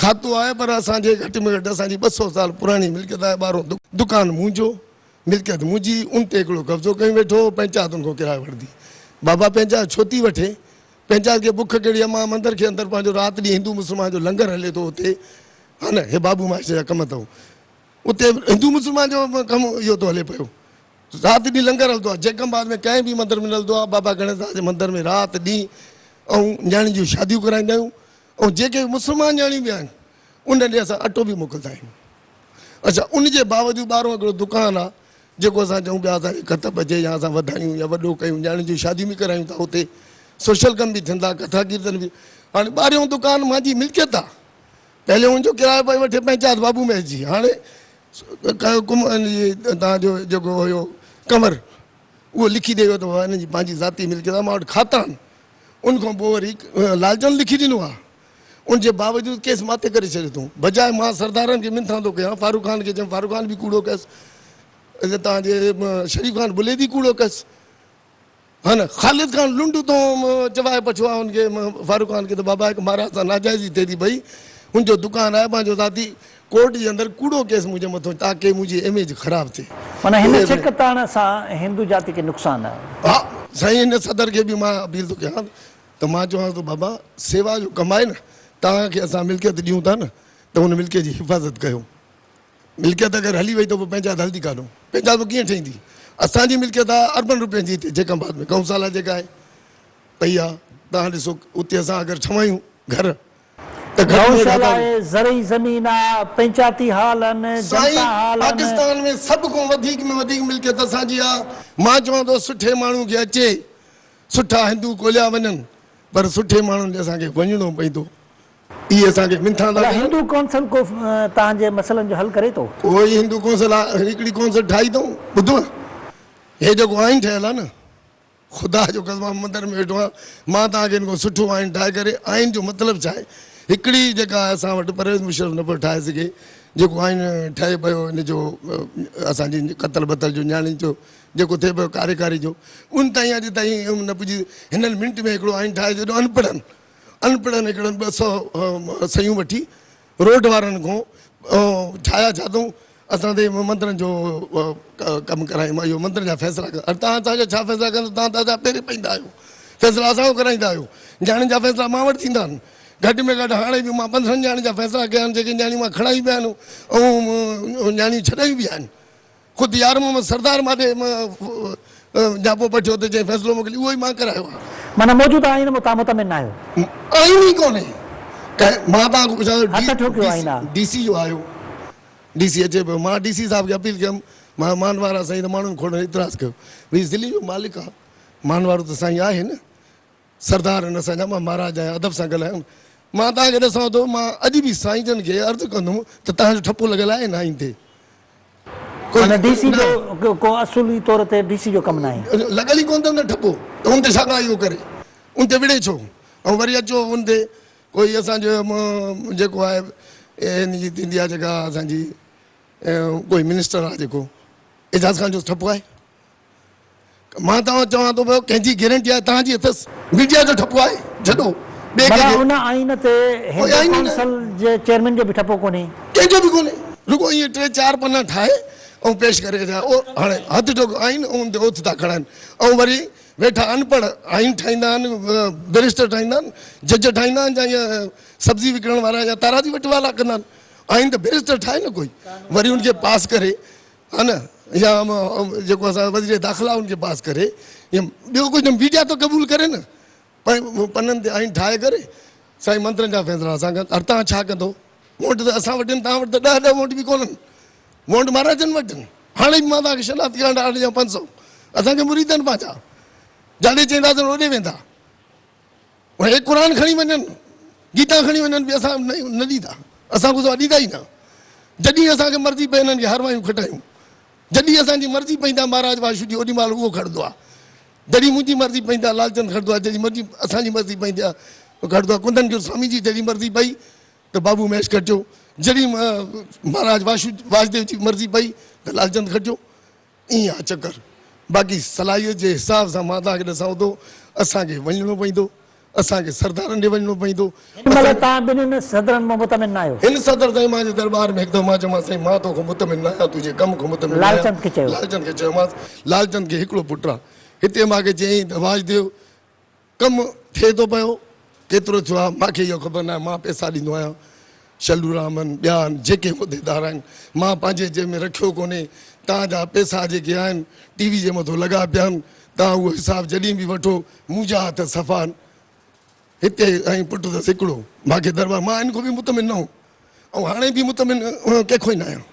کاتو آهي پر اسان جي گهٽ ۾ گهٽ اسان جي 200 سال پراڻي ملڪيت آهي ٻارهون دڪان منهنجو ملڪيت منهنجي ان تي هڪڙو قبضو ڪيون ويٺو هو پنچات ان کان ڪرايو وٺندي بابا پنچات ڇو ٿي وٺي پنچات کي بک ڪهڙي آهي مان مندر کي اندر پنهنجو رات ڏينهن هندو مسلمان جو لنگر هلي ٿو اتي ها نه هي بابو ماشي جا ڪم اٿئو اتي هندو مسلمان جو ڪم اهو ٿو هلي پيو رات ڏينهن لنگر هلندو آهي جيڪب آباد ۾ ڪنهن به مندر ۾ نه هلندو آهي بابا گڻيش داس جي مندر ۾ رات ڏينهن ۽ نياڻين جون شاديون ڪرائيندا آهيون ۽ جيڪي مسلمان نياڻيون به آهن انهن ڏي اسان اٽو به موڪلدا آهيون اڇا ان جي باوجود ٻارهون هڪڙو دڪان آهي جيڪو اسان چئون پيا اسان کي ڪٿ بچي يا اسان وڌايون يا وڏو ڪيون نياڻين جون شاديون به ڪرايون ٿا اتي سوشل ڪم به ٿين ٿا ڪٿا ڪيرتن به هاڻي ٻارهيون دڪان مانجي ملڪيت آهي پهلي ان جو ڪرايو پئي وٺي پنچات بابو مهيش جي هاڻي تان جو جيڪو هيو ڪنور اهو لکي ڏئي ويو ته بابا هن جي پنهنجي ذاتي ملڪيت آهي مان وٽ کاتا آهن ان کان پوء وري لالچند لکي ڏنو آهي ان جي باوجود ڪيس ماتي ڪري ڇڏيو اٿئون بجاء مان سردارن کي منٿان ٿو ڪيان فاروق خان کي چيم فاروق خان به ڪوڙو ڪيس تان جي شريف خان بليدي ڪوڙو ڪيس ها نه خالد خان لنڊ تون چوائي پڇو آ ان کي فاروق خان کي ته بابا هڪ مهاراج سان ناجائزي ٿئي ٿي پئي هن جو دڪان آهي پنهنجو ذاتي ڪورٽ جي اندر ڪوڙو ڪيس منهنجي مٿو تاڪي منهنجي اميج خراب ٿئي. معنيٰ هن ڇڪ تاڻ سان هندو جاتي کي نقصان آهي. ها سائين هن صدر کي به مان اپيل ٿو ڪيان ته مان چوانس ٿو بابا سيوا جو ڪم آهي نه توهان کي اسان ملڪيت ڏيون ٿا نه ته ان ملڪيت جي حفاظت ڪيو. ملڪيت اگر هلي وئي ته پوء پنچائت هلندي ڪانه. پنچائت پوء ڪيئن ٺهندي؟ اسان جي ملڪيت آهي اربن روپين جي هتي جيڪب آباد ۾ گئوشالا جيڪا آهي پئي آهي توهان ڏسو اتي اسان اگر ٺهوايون گهر ته گهٽ ۾ گهٽ گئوشالا آهي، زرعي زمين آهي، پنچائتي هال آهن، سائين جنتا هال آهن. پاڪستان ۾ سڀ کان وڌيڪ ۾ وڌيڪ ملڪيت اسان جي آهي. مان چوان ٿو سٺي ماڻهو کي اچي سٺا هندو ڳوليا وڃن پر سٺي ماڻهن ڏي اسان کي وڃڻو پوندو. اهي اسان کي منٿان ٿا ڀلا ڪرن. هندو ڪونسل ڪو توهان جي مسئلن جو حل ڪري ٿو؟ ڪوئي هندو ڪونسل آ هڪڙي ڪونسل ٺاهي اٿئون ٻڌو هي جيڪو آئين ٺهيل آ نه خدا جو قسم آ مندر ۾ ويٺو آهيان مان توهان کي هن کان سٺو آئين ٺاهي ڪري آئين جو مطلب ڇا آهي هڪڙي جيڪا اسان وٽ پرويز مشرف نه پيو ٺاهي سگهي جيڪو آئين ٺهي پيو ان جو اسان جي قتل بتل جو نياڻين جو جيڪو ٿئي پيو ڪاري ڪاري جو ان تائين اڄ تائين نه پڄي هنن منٽ ۾ هڪڙو آئين ٺاهي ڇڏيو انپڙهن انپڙهن هڪڙن 200 صحيحون وٺي روڊ وارن کان ٺاهيا ڇا اٿئون اسان تي مندرن جو ڪم ڪرايون اهو مندرن جا فيصلا ڪر تان اسان جا ڇا فيصلا ڪندو تان ته اسان پيري پئيندا آهيو فيصلا اسان کان ڪرائيندا آهيو نياڻين جا فيصلا مان وٽ ٿيندا آهن گهٽ ۾ گهٽ هاڻي به مان 15 نياڻين جا فيصلا ڪيا آهن جيڪي نياڻيون مان کڻايون به آهن ۽ نياڻيون ڇڏايون به آهن خود يار محمد سردار مان ڏي جاپو پٺيو ته جنهن فيصلو موڪلي اهو ئي مان ڪرايو آهي. معنيٰ موجوده آئين مان توهان مطمئن ناهيو؟ آئين ئي ڪونهي ڪنهن مان توهان کان پڇان ٿو هٿ ٺوڪيو آئين آ. ڊي سي جو آيو ڊي سي اچي پيو مان ڊي سي صاحب کي اپيل ڪيم مان مان وارا سائين ته ماڻهن کوڙ اعتراض ڪيو ڀئي ضلعي جو مالڪ آ مان وارو ته سائين آهي نه سردار آهن اسان جا مان مهاراج آهيان ادب سان ڳالهايم مان توهان کي ڏسان ٿو مان اڄ به سائين جن کي عرض ڪندم ته توهان جو ٺپو لڳل آهي نه آئين تي معنيٰ ڊي سي جو ڪو اصولي طور تي ڊي سي جو ڪم ناهي. لڳل ئي ڪونه اٿن نه ٺپو ته ان تي ڇا ڪا اهو ڪري ان تي وڙهي ڇو ۽ وري اچو ان تي ڪوئي اسان جو جيڪو آهي ان جي ٿيندي آهي جيڪا اسان جي ڪوئي منسٽر آهي جيڪو اعجاز خان جو ٺپو آهي مان توهان چوان ٿو پيو ڪنهن جي گيرنٽي آهي توهان جي اٿس ميڊيا جو ٺپو آهي ڇڏو ٻئي ڀلا ڪنهن ان آئين تي کي ڪوئي هندو آئين ئي ناهي ڪونسل جي چيئرمين جو به ٺپو ڪونهي. ڪنهن جو به ڪونهي رڳو ائين ٽي چار پنا ٺاهي ۽ پيش ڪري ڇڏيا او هاڻي هٿ ٺوڪ آئين ۽ ان تي اوٿ ٿا کڻائن ۽ وري ويٺا انپڙهه آئين ٺاهيندا آهن بئريسٽر ٺاهيندا آهن جج ٺاهيندا آهن يا ائين سبزي وڪڻڻ وارا يا تارازي وٽ والا ڪندا آهن آئين ته بئريسٽر ٺاهي نه ڪوئي وري ان کي پاس ڪري ها نه يا جيڪو اسان وزير داخلا ان کي پاس ڪري يا ٻيو ڪجهه ميڊيا ته قبول ڪري نه پنن تي آئين ٺاهي ڪري سائين منترن جا فيصلا اسان کان هر تان ڇا ڪندو ووٽ ته اسان وٽ آهن تان وٽ ته ڏهه ڏهه ووٽ به ڪونهن ووٽ مهاراجن وٽ آهن هاڻي به مان توهان کي شناختي ڪارڊ آڻي ڏيان 500 اسان کي مريد آهن پنهنجا جاڏي چئينداسين اوڏي ويندا اهي قرآن کڻي وڃن، گيتا کڻي وڃن به اسان نه ڏيندا، اسان کان سواء ڏيندا ئي نه. جڏهن اسان کي مرضي پئي انهن کي هاروايون کٽايون. جڏهن اسان جي مرضي پئي ته مهاراج واشو جي اوڏي مهل اهو کڻندو آهي. جڏهن منهنجي مرضي پوندي آهي لالچند کٽندو آهي جڏهن مرضي اسان جي مرضي پوندي آهي کٽندو آهي ڪندن گيو سوامي جي جڏهن مرضي پئي ته بابو مهيش کٽيو جڏهن مهاراج واشو واسديو جي مرضي پئي ته لالچند کٽيو ائين آ چڪر باقي صلاحيت جي حساب سان مان توهان کي ڏسان ٿو اسان کي وڃڻو پوندو اسان کي سردارن ڏي وڃڻو پوندو. هن مهل توهان ٻنهين صدرن مان مطمئن ناهيو. هن صدر سائين مان جي درٻار ۾ هڪ دفعو مان چيومانس سائين مان توکان مطمئن ناهيان تنهنجي ڪم کان مطمئن ناهيان. لالچند کي چيو. لالچند کي چيومانس لالچند کي هڪڙو پٽ آ هتي مان کي چيائين ته واجديو ڪم ٿئي ٿو پيو ڪيترو ٿيو آ مان کي اهو خبر ناهي مان پئسا ڏيندو آهيان شلو رام آهن ٻيا آهن جيڪي عهديدار آهن مان پنهنجي جيب ۾ رکيو ڪونهي توهان جا پئسا جيڪي آهن ٽي وي جي مٿو لڳا پيا آهن توهان اهو حساب جڏهن به وٺو منهنجا هٿ صفا آهن هتي ۽ پٽ اٿس هڪڙو مان کي درٻار مان ان کان به مطمئن نه هوم ۽ هاڻي به مطمئن ڪنهن کان ئي نه آهيان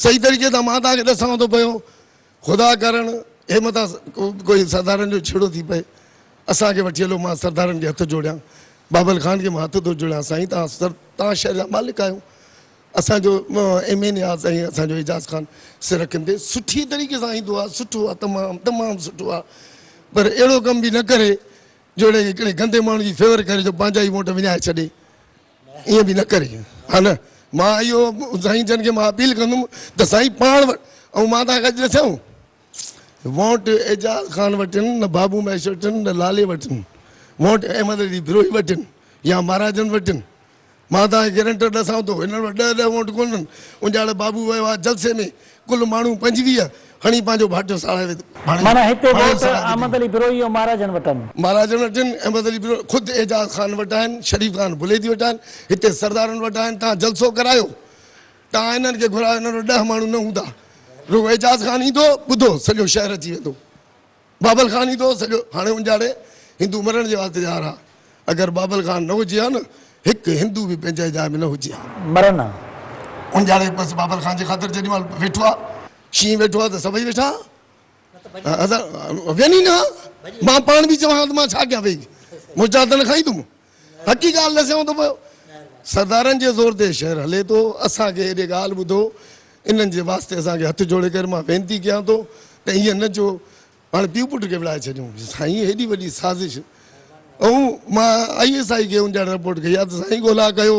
صحيح طريقي سان مان توهان کي ڏسان ٿو پيو خدا ڪرڻ هي متان ڪوئي سردارن جو جهيڙو ٿي پئي اسان کي وٺي هلو مان سردارن کي هٿ جوڙيان بابل خان کي مان هٿ ٿو جوڙيان سائين توهان سر توهان شهر جا مالڪ آهيو اسان جو ايم اين اي آ سائين اسان جو اعجاز خان سر اکين تي سٺي طريقي سان ايندو آ سٺو آ تمام تمام سٺو آ پر اهڙو ڪم به نه ڪري جو اهڙي هڪڙي گندي ماڻهو جي فيور ڪري جو پنهنجا ئي ووٽ وڃائي ڇڏي ائين به نه ڪري ها نه مان اهو سائين جن کي مان اپيل ڪندم ته سائين پاڻ وٽ ۽ مان توهان کي اڄ ڏسيائون ووٽ اعجاز خان وٽ آهن نه بابو مهيش وٽ آهن نه لالي وٽ آهن ووٽ احمد علي بروهي وٽ آهن يا مهاراجن وٽ آهن مان توهان کي گيرنٽر ڏسان ٿو هنن وٽ ڏهه ڏهه ووٽ ڪونهن اونجاڙ بابو ويو آهي جلسي ۾ ڪل ماڻهو 25 هڻي پنهنجو ڀاٽيو ساڙائي وڌو. معنيٰ هتي ووٽ احمد علي بروهي ۽ مهاراجن وٽ آهن. مهاراجن وٽ آهن، احمد علي بروهي خود اعجاز خان وٽ آهن، شريف خان بليدي وٽ آهن، هتي سردارن وٽ آهن، توهان جلسو ڪرايو، توهان انهن کي گهرايو، انهن وٽ ڏهه ماڻهو نه هوندا، رڳو اعجاز خان ايندو، ٻڌو سڄو شهر اچي ويندو. بابل خان ايندو هو سڄو هاڻي اونجاڙي هندو مرڻ جي واسطي تيار ها اگر بابل خان نه هجي ها نه هڪ هندو به پنهنجي جاء ۾ نه هجي ها. مرن ها. اونجاڙي بس بابل خان جي خاطر جيڏي مهل ويٺو ها شينهن ويٺو ها ته سڀئي ويٺا ها وين ئي نه ها مان پاڻ به چوان ها ته مان ڇا ڪيان ويهي مجا ته نه کائيندم حقي ڳالهه ڏسيان ٿو پيو سردارن جي زور تي شهر هلي ٿو اسان کي ايڏي ڳالهه ٻڌو انهن جي واسطي اسان کي هٿ جوڙي ڪري مان وينتي ڪيان ٿو ته ائين نه جو هاڻي پيء پٽ کي وڙهائي ڇڏيون سائين هيڏي وڏي سازش ۽ مان I S I کي ان جا رپورٽ ڪئي آهي ته سائين ڳولا ڪيو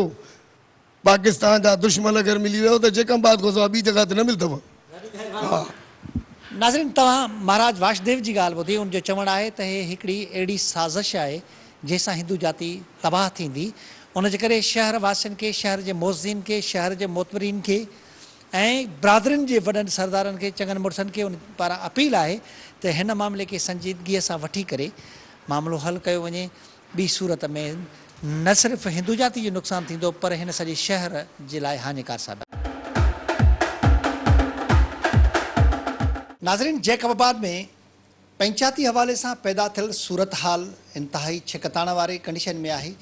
پاڪستان جا دشمن اگر ملي ويو ته جيڪم آباد کان سواء ٻي جڳهه تي نه ملندو ها. ناظرين توهان مهاراج واشديو جي ڳالهه ٻڌي ان جو چوڻ آهي ته هي هڪڙي اهڙي سازش آهي جنهن سان هندو جاتي تباهه ٿيندي ان جي ڪري شهر واسين کي شهر جي معززين کي شهر جي معتبرين کي ۽ برادرين جي وڏن سردارن کي چڱن مڙسن کي ان پاران اپيل آهي ته هن معاملي کي سنجيدگيء سان وٺي ڪري معاملو حل ڪيو وڃي ٻي صورت ۾ نه صرف هندو جاتي جو نقصان ٿيندو پر هن سڄي شهر جي لاء هاڃيڪار ثابت. ناظرين جيڪب آباد ۾ پئنچاتي حوالي سان پيدا ٿيل صورتحال انتهائي ڇڪتاڻ واري ڪنڊيشن ۾ آهي.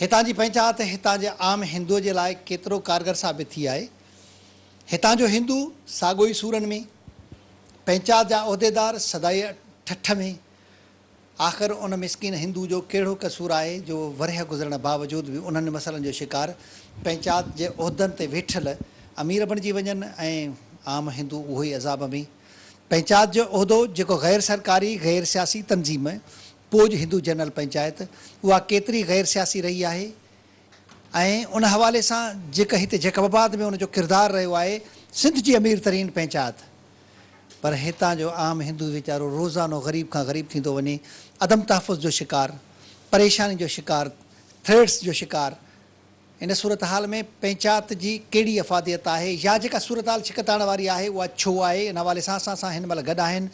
هتان جي پئنچات هتان جي عام هندوء جي لاء ڪيترو ڪارگر ثابت ٿي آهي. هتان جو هندو ساڳو ئي سورن ۾، پئنچات جا عهديدار سدائين ٺٺ ۾، آخر ان مسڪين هندو جو ڪهڙو قصور آهي جو ورهيه گذرڻ باوجود به انهن مسئلن جو شڪار پئنچات جي عهدن تي ويٺل امير بڻجي وڃن ۽ عام هندو اهو ئي عذاب ۾. پئنچات جو عهدو جيڪو غير سرڪاري غير سياسي تنظيم پوڄ هندو جنرل پئنچائت اها ڪيتري غير سياسي رهي آهي ۽ ان حوالي سان جيڪا هتي جيڪب آباد ۾ ان جو ڪردار رهيو آهي سنڌ جي امير ترين پئنچات پر هتان جو عام هندو ويچارو روزانو غريب کان غريب ٿيندو وڃي عدم تحفظ جو شڪار پريشاني جو شڪار ٿريٽس جو شڪار ان صورتحال ۾ پئنچات جي ڪهڙي افاديت آهي يا جيڪا صورتحال ڇڪتاڻ واري آهي اها ڇو آهي ان حوالي سان اسان سان هن مهل گڏ آهن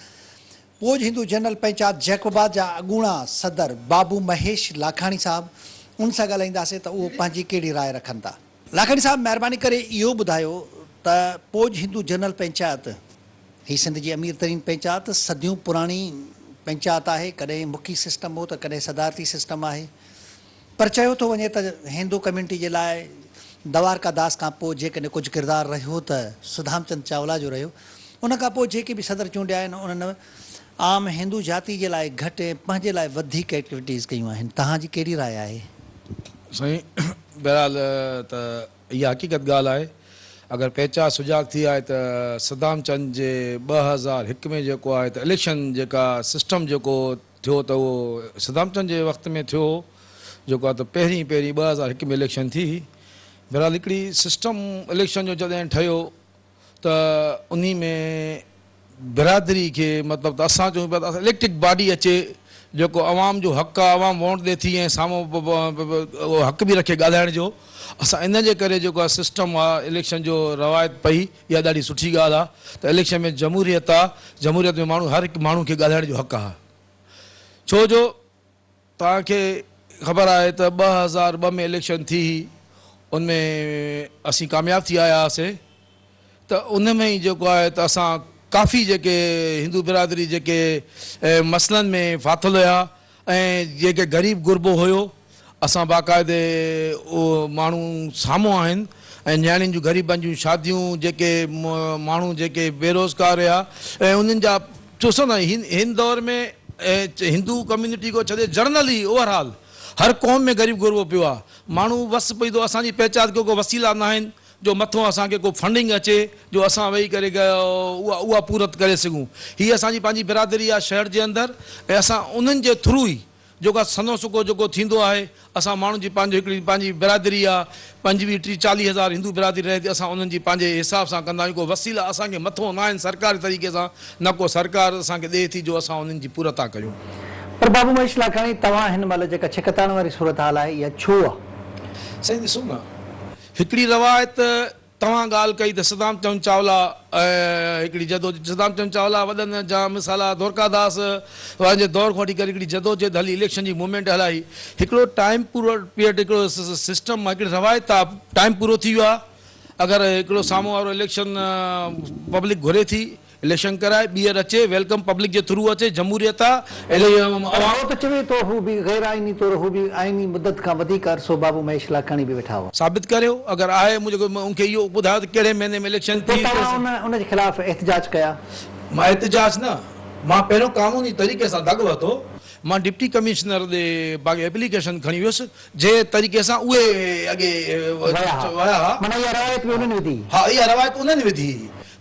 پوڄ هندو جنرل پئنچات جيڪب آباد جا اڳوڻا صدر بابو مهيش لاکاڻي صاحب ان سان ڳالهائينداسين ته اهو پنهنجي ڪهڙي راء رکن ٿا. لاکاڻي صاحب مهرباني ڪري اهو ٻڌايو ته پوڄ هندو جنرل پئنچات هي سنڌ جي امير ترين پئنچات صديون پراڻي پئنچات آهي ڪڏهن مکي سسٽم هو ته ڪڏهن صدارتي سسٽم آهي پر چيو ٿو وڃي ته هندو ڪميونٽي جي لاء دوارڪا داس کان پوء جيڪڏهن ڪجهه ڪردار رهيو ته سڌامچند چاولا جو رهيو. ان کان پوء جيڪي به صدر چونڊيا آهن انهن عام هندو جاتي جي لاء گهٽ ۽ پنهنجي لاء وڌيڪ ايڪٽيوٽيز ڪيون آهن. توهان جي ڪهڙي راء آهي؟ سائين بهرحال ته اها حقيقت ڳالهه آهي. اگر پهچان سجاڳ ٿي آهي ته صدام چند جي 2001 ۾ جيڪو آهي ته اليڪشن جيڪا سسٽم جيڪو ٿيو ته اهو صدام چند جي وقت ۾ ٿيو هو جيڪو آهي ته پهرين پهرين 2001 ۾ اليڪشن ٿي هئي. بهرحال هڪڙي سسٽم اليڪشن جو جڏهن ٺهيو ته انهي ۾ برادري کي مطلب ته اسان چئون پيا ته اليڪٽڪ باڊي اچي جيڪو عوام جو حق آ عوام ووٽ ڏي ٿي ۽ سامهون اهو حق به رکي ڳالهائڻ جو اسان ان جي ڪري جيڪو آ سسٽم آ اليڪشن جو روايت پئي اها ڏاڍي سٺي ڳالهه آ ته اليڪشن ۾ جمهوريت آ جمهوريت ۾ ماڻهو هر هڪ ماڻهو کي ڳالهائڻ جو حق آ ڇو جو توهان کي خبر آهي ته 2002 ۾ اليڪشن ٿي هئي ان ۾ اسين ڪامياب ٿي آيا هئاسين ته ان ۾ ئي جيڪو آهي ته اسان ڪافي جيڪي هندو برادري جيڪي مسئلن ۾ ڦاٿل هيا ۽ جيڪي غريب غربو هيو اسان باقاعدي اهو ماڻهو سامهون آهن ۽ نياڻين جون غريبن جون شاديون جيڪي ماڻهو جيڪي بيروزگار هيا ۽ انهن جا ڏسو نه هن دور ۾ هندو ڪميونٽي کي ڇڏي جرنل ئي اوور آل هر قوم ۾ غريب غربو پيو آ ماڻهو وس پئي ٿو اسان جي پهچات کي ڪو وسيلا ناهن جو مٿو اسان کي ڪو فنڊنگ اچي جو اسان ويهي ڪري اها اها پورت ڪري سگهون هي اسان جي پنهنجي برادري آ شهر جي اندر ۽ اسان انهن جي ٿرو ئي جيڪو سنهو سڪو جيڪو ٿيندو آهي اسان ماڻهن جي پنهنجو هڪڙي پنهنجي برادري آ پنجويهه ٽيهه چاليهه هزار هندو برادري رهي ٿي اسان انهن جي پنهنجي حساب سان ڪندا آهيون ڪو وسيلا اسان کي مٿو نه آهن سرڪاري طريقي سان نه ڪو سرڪار اسان کي ڏئي ٿي جو اسان انهن جي پورتا ڪيون. پر بابو مهيش لاکاڻي توهان هن مهل جيڪا ڇڪتاڻ واري صورتحال آهي اها ڇو آ؟ سائين ڏسو نه هڪڙي روايت توهان ڳالهه ڪئي ته صدام چند چاولا هڪڙي جدوجھد صدام چند چاولا وڏن جا مثال آ دورڪا داس وارن جي دور کان وٺي ڪري هڪڙي جدوجھد هلي اليڪشن جي موومينٽ هلائي هڪڙو ٽائيم پورو پيريڊ هڪڙو سسٽم هڪڙي روايت آ ٽائيم پورو ٿي ويو آ اگر هڪڙو سامهون وارو اليڪشن پبلڪ گهري ٿي اليڪشن ڪرائي ٻيهر اچي welcome public جي ٿرو اچي جمهوريت آ پر هو ته چوي ٿو هو به غير آئيني طور هو به آئيني مدت کان وڌيڪ عرصو بابو مهيش لاکاڻي به ويٺا هئا. ثابت ڪريو اگر آهي مون ان کي اهو ٻڌايو ته ڪهڙي مهيني ۾ اليڪشن پوء ٿي توهان ان ان جي خلاف احتجاج ڪيا. مان احتجاج نه مان پهريون قانوني طريقي سان دڳ وتو مان ڊپٽي ڪمشنر ڏي باقي ايپليڪيشن کڻي ويس جنهن طريقي سان اهي اڳي ويا ها. معنيٰ اها روايت به انهن وڌي. ها اها روايت انهن وڌي.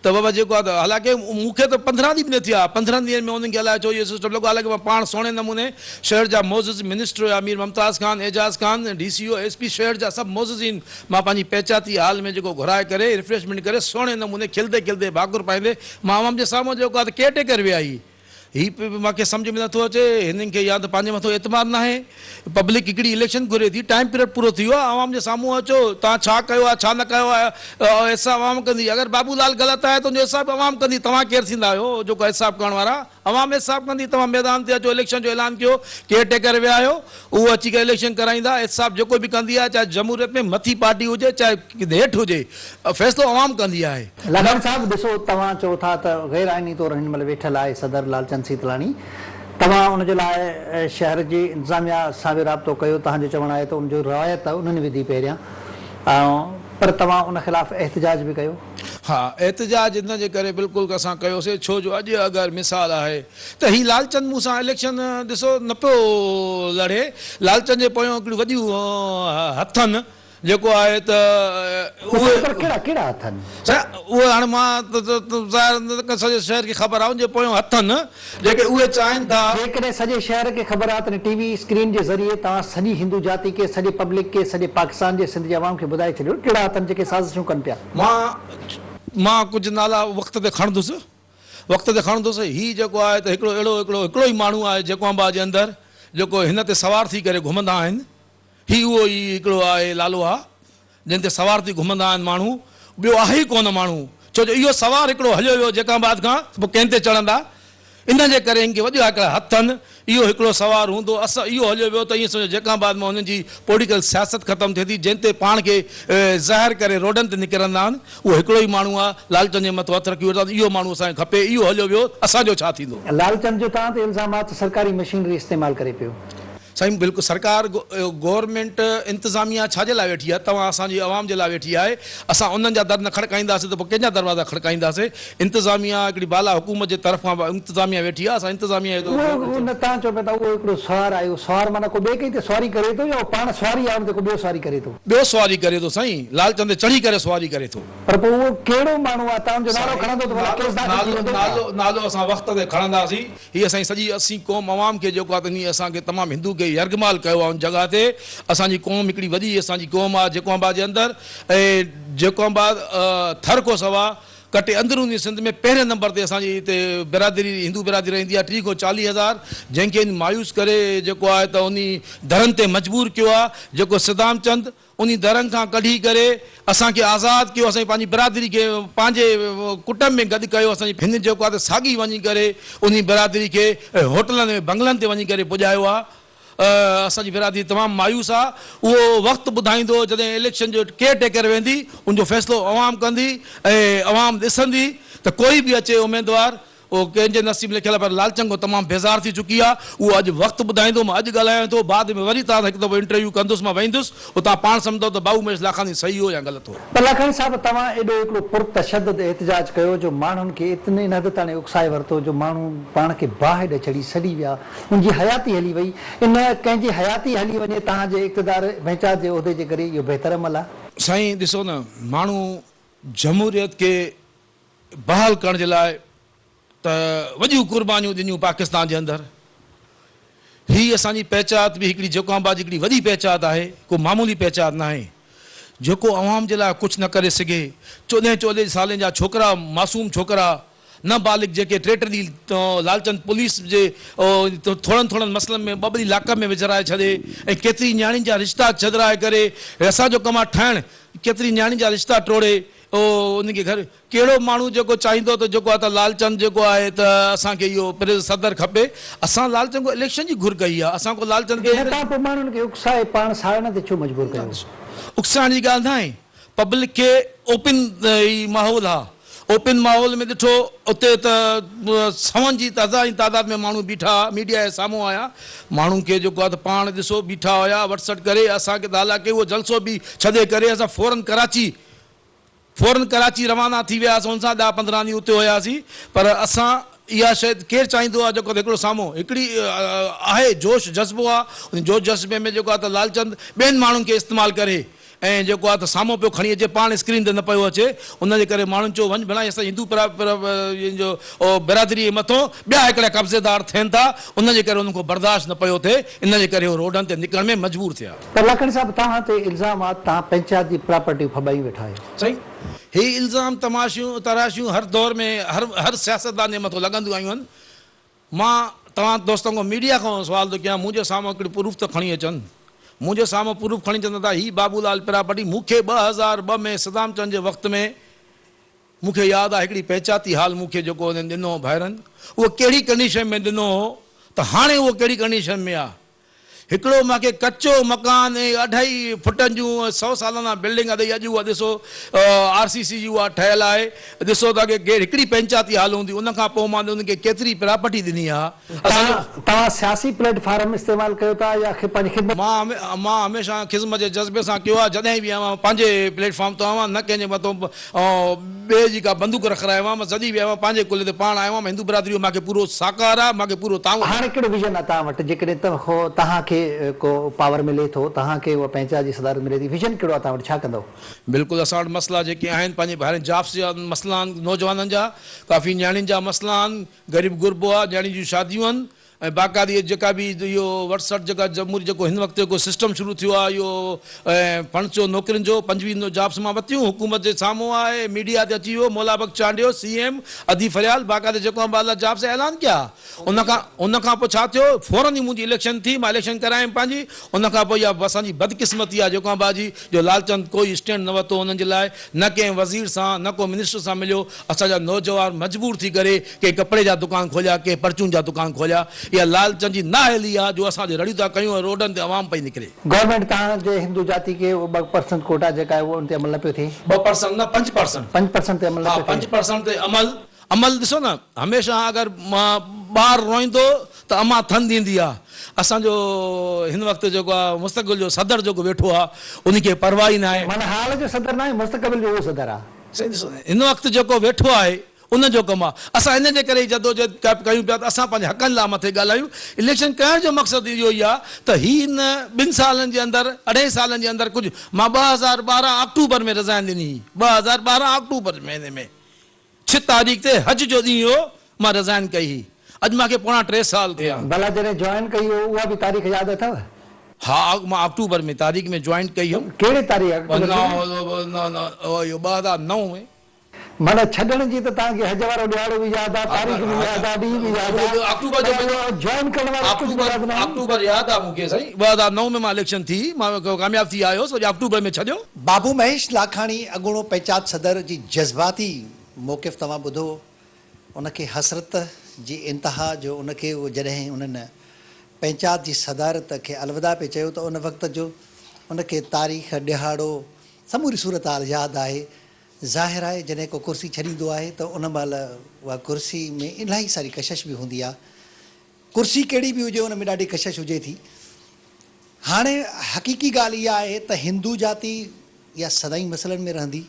ته بابا جيڪو آ ته حالانڪه مون کي ته 15 ڏينهن به نه ٿيا، 15 ڏينهن ۾ انهن کي الائي ڇو اهو سسٽم لڳو، حالانڪه مان پاڻ سهڻي نموني شهر جا معزز منسٽر هيا Mir Mumtaz Khan, Ejaz Khan, D C O, S P شهر جا سڀ معززين مان پنهنجي پهچاتي هال ۾ جيڪو گهرائي ڪري ريفريشمينٽ ڪري سهڻي نموني کلندي کلندي ڀاڪر پائيندي مان عوام جي سامهون جيڪو آ ته ڪيئر ٽيڪر ويا هي هي به مان کي سمجهه ۾ نٿو اچي هنن کي يا ته پنهنجي مٿو اعتماد ناهي پبلڪ هڪڙي اليڪشن گهري ٿي ٽائيم پيريڊ پورو ٿي ويو آهي عوام جي سامهون اچو توهان ڇا ڪيو آهي ڇا نه ڪيو آهي احتساب عوام ڪندي اگر بابو لال غلط آهي ته ان جو احتساب عوام ڪندي توهان ڪير ٿيندا آهيو جيڪو احتساب ڪرڻ وارا عوام احتساب ڪندي توهان ميدان تي اچو اليڪشن جو اعلان ڪيو ڪيئر ٽيڪر ويا آهيو اهو اچي ڪري اليڪشن ڪرائيندا احتساب جيڪو به ڪندي آهي چاهي جمهوريت ۾ مٿي پارٽي هجي چاهي هيٺ هجي فيصلو عوام ڪندي آهي. لاکاڻي صاحب ڏسو توهان چئو ٿا ته غير آئيني طور هن مهل ويٺل آهي صدر لالچند سيتلاڻي توهان ان جي لاء شهر جي انتظاميا سان به رابطو ڪيو توهان جو چوڻ آهي ته ان جو روايت انهن وڌي پهريان پر توهان ان خلاف احتجاج به ڪيو. ها احتجاج ان جي ڪري بلڪل اسان ڪيوسي ڇو جو اڄ اگر مثال آهي ته هي لالچند مون سان اليڪشن ڏسو نه پيو لڙي لالچند جي پويان هڪڙيون وڏيون هٿن جيڪو آهي ته اهي. پر ڪهڙا ڪهڙا هٿ آهن؟ سائين اهي هاڻي مان ته ظاهر نه ته سڄي شهر کي خبر آهي ان جي پويان هٿ آهن جيڪي اهي چاهين ٿا. جيڪڏهن سڄي شهر کي خبر آهي ته ٽي وي اسڪرين جي ذريعي توهان سڄي هندو جاتي کي سڄي پبلڪ کي سڄي پاڪستان جي سنڌ جي عوام کي ٻڌائي ڇڏيو ڪهڙا هٿ آهن جيڪي سازشون ڪن پيا. مان مان ڪجهه نالا وقت تي کڻندس وقت تي کڻندس هي جيڪو آهي ته هڪڙو اهڙو هڪڙو هڪڙو ئي ماڻهو آهي جيڪو آبا جي اندر جيڪو هن تي سوار ٿي ڪري گهمندا آهن. هي اهو ئي هڪڙو آهي لالو ها، جنهن تي سوار ٿي گهمندا آهن ماڻهو، ٻيو آهي ئي ڪونه ماڻهو، ڇو جو اهو سوار هڪڙو هليو ويو جيڪب آباد کان ته پوء ڪنهن تي چڙهندا؟ ان جي ڪري هن کي وڏيا هڪڙا هٿ آهن، اهو هڪڙو سوار هوندو، اس اهو هليو ويو ته ائين سمجهو جيڪب آباد مان هنن جي پوليٽيڪل سياست ختم ٿئي ٿي، جنهن تي پاڻ کي ظاهر ڪري روڊن تي نڪرندا آهن، اهو هڪڙو ئي ماڻهو آهي، لالچند جي مٿو هٿ رکي ويٺا آهن، اهو ماڻهو اسان کي کپي، اهو هليو ويو، اسان جو ڇا ٿيندو؟ لالچند جو توهان تي الزام آهي ته سرڪاري مشينري استعمال ڪري پيو. سائين بلڪل سرڪار گورنمينٽ انتظاميا ڇا جي لاء ويٺي آهي توهان اسان جي عوام جي لاء ويٺي آهي اسان انهن جا در نه کڙڪائينداسين ته پوء ڪنهن جا دروازا کڙڪائينداسين انتظاميا هڪڙي بالا حڪومت جي طرف کان انتظاميا ويٺي آهي اسان انتظاميا جو اهو نه توهان چئو پيا ته اهو هڪڙو سوار آهي اهو سوار معنيٰ ڪو ٻئي ڪنهن تي سواري ڪري ٿو يا اهو پاڻ سواري آهي ان تي ڪو ٻيو سواري ڪري ٿو. ٻيو سواري ڪري ٿو سائين لالچن تي چڙهي ڪري سواري ڪري ٿو. پر پوء اهو ڪهڙو ماڻهو آهي توهان ان جو نالو سائين کڻندو ته ڀلا ڪيس داخل ٿي نالو ويندو ڇا؟ نالو نالو اسان وقت تي کڻنداسين. هي اسان جي سڄي اسين قوم عوام کي جيڪو آهي ته انهي اسان کي تمام هندو کي يرغمال ڪيو آهي ان جڳهه تي اسان جي قوم هڪڙي وڏي اسان جي قوم آهي جيڪو آباد جي اندر ۽ جيڪو آباد ٿر کان سوا ڪٽي اندروني سنڌ ۾ پهرين نمبر تي اسان جي هتي برادري هندو برادري رهندي آهي 30 کان 40 هزار جنهن کي مايوس ڪري جيڪو آهي ته انهي درن تي مجبور ڪيو آهي جيڪو صدام چند انهي درن کان ڪڍي ڪري اسان کي آزاد ڪيو، اسان جي پنهنجي برادري کي پنهنجي ڪٽنب ۾ گڏ ڪيو، اسان جي هن جيڪو آهي ته ساڳي وڃي ڪري انهي برادري کي هوٽلن ۾ بنگلن تي وڃي ڪري پڄايو آهي. اسان جي برادري تمام مايوس آهي. اهو وقت ٻڌائيندو جڏهن اليڪشن جو ڪيئر ٽيڪر ويندي ان جو فيصلو عوام ڪندي ۽ عوام ڏسندي ته ڪوئي به اچي اميدوار اهو ڪنهن جي نصيب لکيل آهي پر لالچنگو تمام بيزار ٿي چڪي آهي اهو اڄ وقت ٻڌائيندو مان اڄ ڳالهايان ٿو بعد ۾ وري توهان سان هڪ دفعو انٽرويو ڪندس مان ويندس اتان پاڻ سمجهندو ته باهو مهيش لاکاڻي صحيح هو يا غلط هو. پر لاکاڻي صاحب توهان ايڏو هڪڙو پرتشدد احتجاج ڪيو جو ماڻهن کي اتني ان حد تاڻي اڪسائي ورتو جو ماڻهو پاڻ کي باهه ڏئي ڇڏي سڙي ويا ان جي حياتي هلي وئي ان ڪنهن جي حياتي هلي وڃي توهان جي اقتدار پنهنچات جي عهدي جي ڪري اهو بهتر عمل آهي. سائين ڏسو نه ماڻهو جمهوريت کي بحال ڪرڻ جي لاء ته وڏيون قربانيون ڏنيون پاڪستان جي اندر هي اسان جي پهچات به هڪڙي جيڪو آباد جي هڪڙي وڏي پهچات آهي ڪو معمولي پهچات ناهي جيڪو عوام جي لاء ڪجهه نه ڪري سگهي چوڏهين چوڏهين سالين جا ڇوڪرا معصوم ڇوڪرا نه بالغ جيڪي ٽي ٽي ڏينهن لالچند پوليس جي ٿورن ٿورن مسئلن ۾ ٻه ٻه ڏينهن لاڪپ ۾ وجهرائي ڇڏي ۽ ڪيتري نياڻين جا رشتا ڇڏرائي ڪري اسان جو ڪم آهي ٺاهڻ ڪيتري نياڻين جا رشتا ٽوڙي ان کي گهر ڪهڙو ماڻهو جيڪو چاهيندو ته جيڪو آهي ته لالچند جيڪو آهي ته اسان کي اهو پريز صدر کپي اسان لالچند کان اليڪشن جي گهر ڪئي آهي اسان ڪو لالچند کي. نه توهان پوء ماڻهن کي اڪسائي پاڻ ساڙڻ تي ڇو مجبور ڪيو. اڪسائڻ جي ڳالهه ناهي پبلڪ کي اوپن هي ماحول آ اوپن ماحول ۾ ڏٺو اتي ته سون جي هزارين تعداد ۾ ماڻهو بيٺا ها ميڊيا جي سامهون آيا ماڻهن کي جيڪو آهي ته پاڻ ڏسو بيٺا هيا وٽ سٽ ڪري اسان کي ته حالانڪه اهو جلسو به ڇڏي ڪري اسان فورن ڪراچي فورن ڪراچي روانا ٿي وياسون ان سان ڏهه 15 ڏينهن اتي هياسين پر اسان اها شيء ڪير چاهيندو آهي جيڪو هڪڙو سامهون هڪڙي آهي جوش جذبو آهي ان جوش جذبي ۾ جيڪو آهي ته لالچند ٻين ماڻهن کي استعمال ڪري ۽ جيڪو آهي ته سامهون پيو کڻي اچي پاڻ اسڪرين تي نه پيو اچي ان جي ڪري ماڻهن چيو وڃ ڀلا اسان هندو جو برادري جي مٿو ٻيا هڪڙا قبضيدار ٿين ٿا ان جي ڪري انهن کان برداشت نه پيو ٿئي ان جي ڪري هو روڊن تي نڪرڻ ۾ مجبور ٿيا. پر لاکڻي صاحب توهان تي الزام آ توهان پنچائت جي پراپرٽيون ڦٻايون ويٺا آهيو. سائين هي الزام تماشيون تراشيون هر دور ۾ هر هر سياستدان جي مٿو لڳنديون آيون آهن مان توهان دوستن کان ميڊيا کان سوال ٿو ڪيان منهنجي سامهون هڪڙي پروف ته کڻي اچن منهنجي سامهون پروف کڻي اچن ته هي بابو لال پراپرٽي مون کي 2002 ۾ صدام چند جي وقت ۾ مون کي ياد آهي هڪڙي پهچاتي حال مون کي جيڪو انهن ڏنو هو ڀائرن اهو ڪهڙي ڪنڊيشن ۾ ڏنو هو ته هاڻي اهو ڪهڙي ڪنڊيشن ۾ آهي هڪڙو مان کي ڪچو مڪان ۽ اڍائي فٽن جون سئو سالانه بلڊنگ اٿئي اڄ اها ڏسو آر سي سي جي اها ٺهيل آهي ڏسو ته اڳي هڪڙي پنچاتي هال هوندي ان کان پوء مان ان کي ڪيتري پراپرٽي ڏني آ اسان جو. توهان سياسي پليٽ فارم استعمال ڪيو ٿا يا پنهنجي خدمت. مان مان هميشه خدمت جي جذبي سان ڪيو آ جڏهن به آيو آهيان پنهنجي پليٽ فارم تان آيو آهيان نه ڪنهن جي مٿو ٻئي جي ڪا بندوق رکرايو آهيان مان جڏهن به آيو آهيان پنهنجي ڪلهي تي پاڻ آيو آهيان هندو برادري جو مان کي پورو ساڪار آهي مان کي پورو تعاون آهي. هاڻي ڪهڙو ويزن آهي توهان وٽ جيڪڏهن توهان کي ڪو پاور ملي ٿو توهان کي اها پنهنچات جي صدارت ملي ٿي ويزن ڪهڙو آهي توهان وٽ ڇا ڪندؤ؟ بلڪل اسان وٽ مسئلا جيڪي آهن پنهنجي ڀائرن جابس جا مسئلا آهن نوجوانن جا ڪافي نياڻين جا مسئلا آهن غريب غربو آهي نياڻين جون شاديون آهن ۽ باقاعدي اهي جيڪا به اهو وٽ سٽ جيڪا جمهوري جيڪو هن وقت جيڪو سسٽم شروع ٿيو آهي اهو فنڊز جو نوڪرين جو 25 جابس مان وتيون حڪومت جي سامهون آهي ميڊيا تي اچي ويو مولا بخش چانڊيو سي ايم ادي فريال باقاعدي جيڪو انبالا جابس اعلان ڪيا ان کان ان کان پوء ڇا ٿيو فورن ئي منهنجي اليڪشن ٿي مان اليڪشن ڪرايم پنهنجي ان کان پوء اها اسان جي بدقسمتي آهي جيڪو انبا جي جو لالچند ڪوئي اسٽينڊ نه ورتو انهن جي لاء نه ڪنهن وزير سان نه ڪو منسٽر سان مليو اسان جا نوجوان مجبور ٿي ڪري ڪي ڪپڙي جا دڪان کوليا، ڪي پرچون جا دڪان کوليا. اها لالچن جي نااهلي آ جو اسان تي رڙيون ٿا ڪيون ۽ روڊن تي عوام پئي نڪري. گورنمينٽ توهان جي هندو جاتي کي اهو 2 پرسنٽ ڪوٽا جيڪا آهي اهو ان تي عمل نه پيو ٿئي. 2 پرسنٽ نه 5 پرسنٽ. 5 پرسنٽ تي عمل نه ها پيو ٿئي. 5 پرسنٽ تي عمل عمل ڏسو نه هميشه اگر ٻار روئيندو ته امان ٿن ڏيندي آ. اسان جو هن وقت جيڪو آ مستقبل جو صدر جيڪو ويٺو آ ان کي پرواهه ئي ناهي. معنيٰ حال جو صدر ناهي مستقبل جو اهو صدر آ. سائين ڏسو هن وقت جيڪو ويٺو آهي ان جو ڪم آ. اسان ان جي ڪري ئي جدوجهد ڪيون پيا ته اسان پنهنجي حقن لاء مٿي ڳالهايون. اليڪشن ڪرڻ جو مقصد اهو ئي آ ته هي ان ٻن سالن جي اندر اڍائي سالن جي اندر ڪجهه مان 2012 آڪٽوبر ۾ رضائن ڏني هئي 2012 آڪٽوبر مهيني ۾ ڇھ تاريخ تي حج جو ڏينهن هو مان رضائن ڪئي هئي اڄ مان کي پوڻا ٽي سال ٿيا. ڀلا جڏهن جوائن ڪئي هو اها به تاريخ ياد اٿو؟ ها مان آڪٽوبر ۾ تاريخ ۾ جوائن ڪئي هيم. ڪهڙي تاريخ آڪٽوبر ڪهڙي؟ اهو 2009 ۾. معنيٰ ڇڏڻ جي ته توهان کي حج وارو ڏهاڙو به ياد آ، تاريخ به ياد آ، ڏينهن به ياد آ، آڪٽوبر جو مهينو جوائن ڪرڻ وارو ڪجهه به ياد ناهي. آڪٽوبر ياد آ مون کي سائين 2009 ۾ مان اليڪشن ٿي مان ڪامياب ٿي آيو هوس وري آڪٽوبر ۾ ڇڏيو. بابو مهيش لاکاڻي اڳوڻو پئنچات صدر جي جذباتي موقف توهان ٻڌو ان کي حسرت جي انتها جو ان کي اهو جڏهن انهن پئنچات جي صدارت کي الوداع پئي چيو ته ان وقت جو ان کي تاريخ ڏهاڙو سموري صورتحال ياد آهي ظاهر آهي جڏهن ڪو ڪرسي ڇڏيندو آهي ته ان مهل اها ڪرسي ۾ الاهي ساري ڪشش به هوندي آهي. ڪرسي ڪهڙي به هجي ان ۾ ڏاڍي ڪشش هجي ٿي. هاڻي حقيقي ڳالهه اها آهي ته هندو جاتي يا سدائين مسئلن ۾ رهندي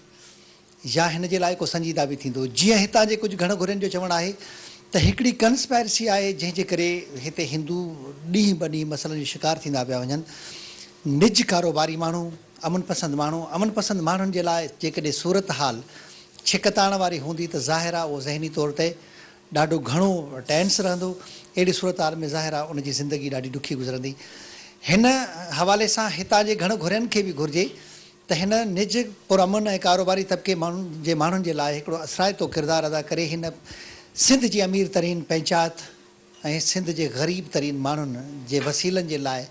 يا هن جي لاء ڪو سنجيده به ٿيندو. جيئن هتان جي ڪجهه گهڻ گهرين جو چوڻ آهي ته هڪڙي ڪنسپائرسي آهي جنهن جي ڪري هتي هندو ڏينهن به ڏينهن مسئلن جو شڪار ٿيندا پيا وڃن. نج ڪاروباري ماڻهو، امن پسند ماڻهو، امن پسند ماڻهن جي لاء جيڪڏهن صورتحال ڇڪتاڻ واري هوندي ته ظاهر آهي اهو ذهني طور تي ڏاڍو گهڻو ٽينس رهندو، اهڙي صورتحال ۾ ظاهر آهي ان جي زندگي ڏاڍي ڏکي گذرندي. هن حوالي سان هتان جي گهڻ گهرين کي به گهرجي ته هن نج پرامن ۽ ڪاروباري طبقي جي ماڻهن جي لاء هڪڙو اثرائتو ڪردار ادا ڪري هن سنڌ جي امير ترين پئنچات ۽ سنڌ جي غريب ترين ماڻهن جي وسيلن جي لاء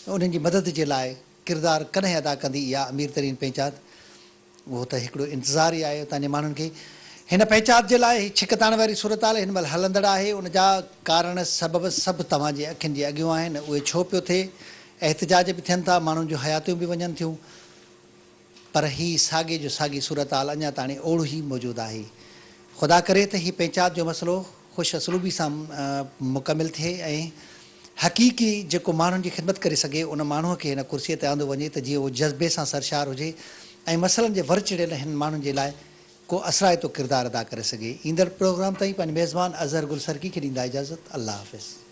انهن جي مدد جي لاء ڪردار ڪڏهن ادا ڪندي اها امير ترين پئنچات؟ اهو ته هڪڙو انتظار ئي آهي اتان جي ماڻهن کي. هن پئنچات جي لاء هي ڇڪتاڻ واري صورتحال هن مهل هلندڙ آهي ان جا ڪارڻ سبب سڀ توهان جي اکين جي اڳيون آهن اهي ڇو پيو ٿئي؟ احتجاج به ٿين ٿا ماڻهن جون حياتيون به وڃن ٿيون پر هي ساڳي جو ساڳي صورتحال اڃا تاڻي اوڙو ئي موجود آهي. خدا ڪري ته هي پئنچات جو مسئلو خوش اسلوبي سان مڪمل ٿئي ۽ حقيقي جيڪو ماڻهن جي خدمت ڪري سگهي ان ماڻهوء کي هن ڪرسيء تي آندو وڃي ته جيئن اهو جذبي سان سرشار هجي ۽ مسئلن جي ور چڙهيل هنن ماڻهن جي لاء ڪو اثرائتو ڪردار ادا ڪري سگهي. ايندڙ پروگرام تائين پنهنجي ميزبان اظهر گل سرڪي کي ڏيندا اجازت. الله حافظ.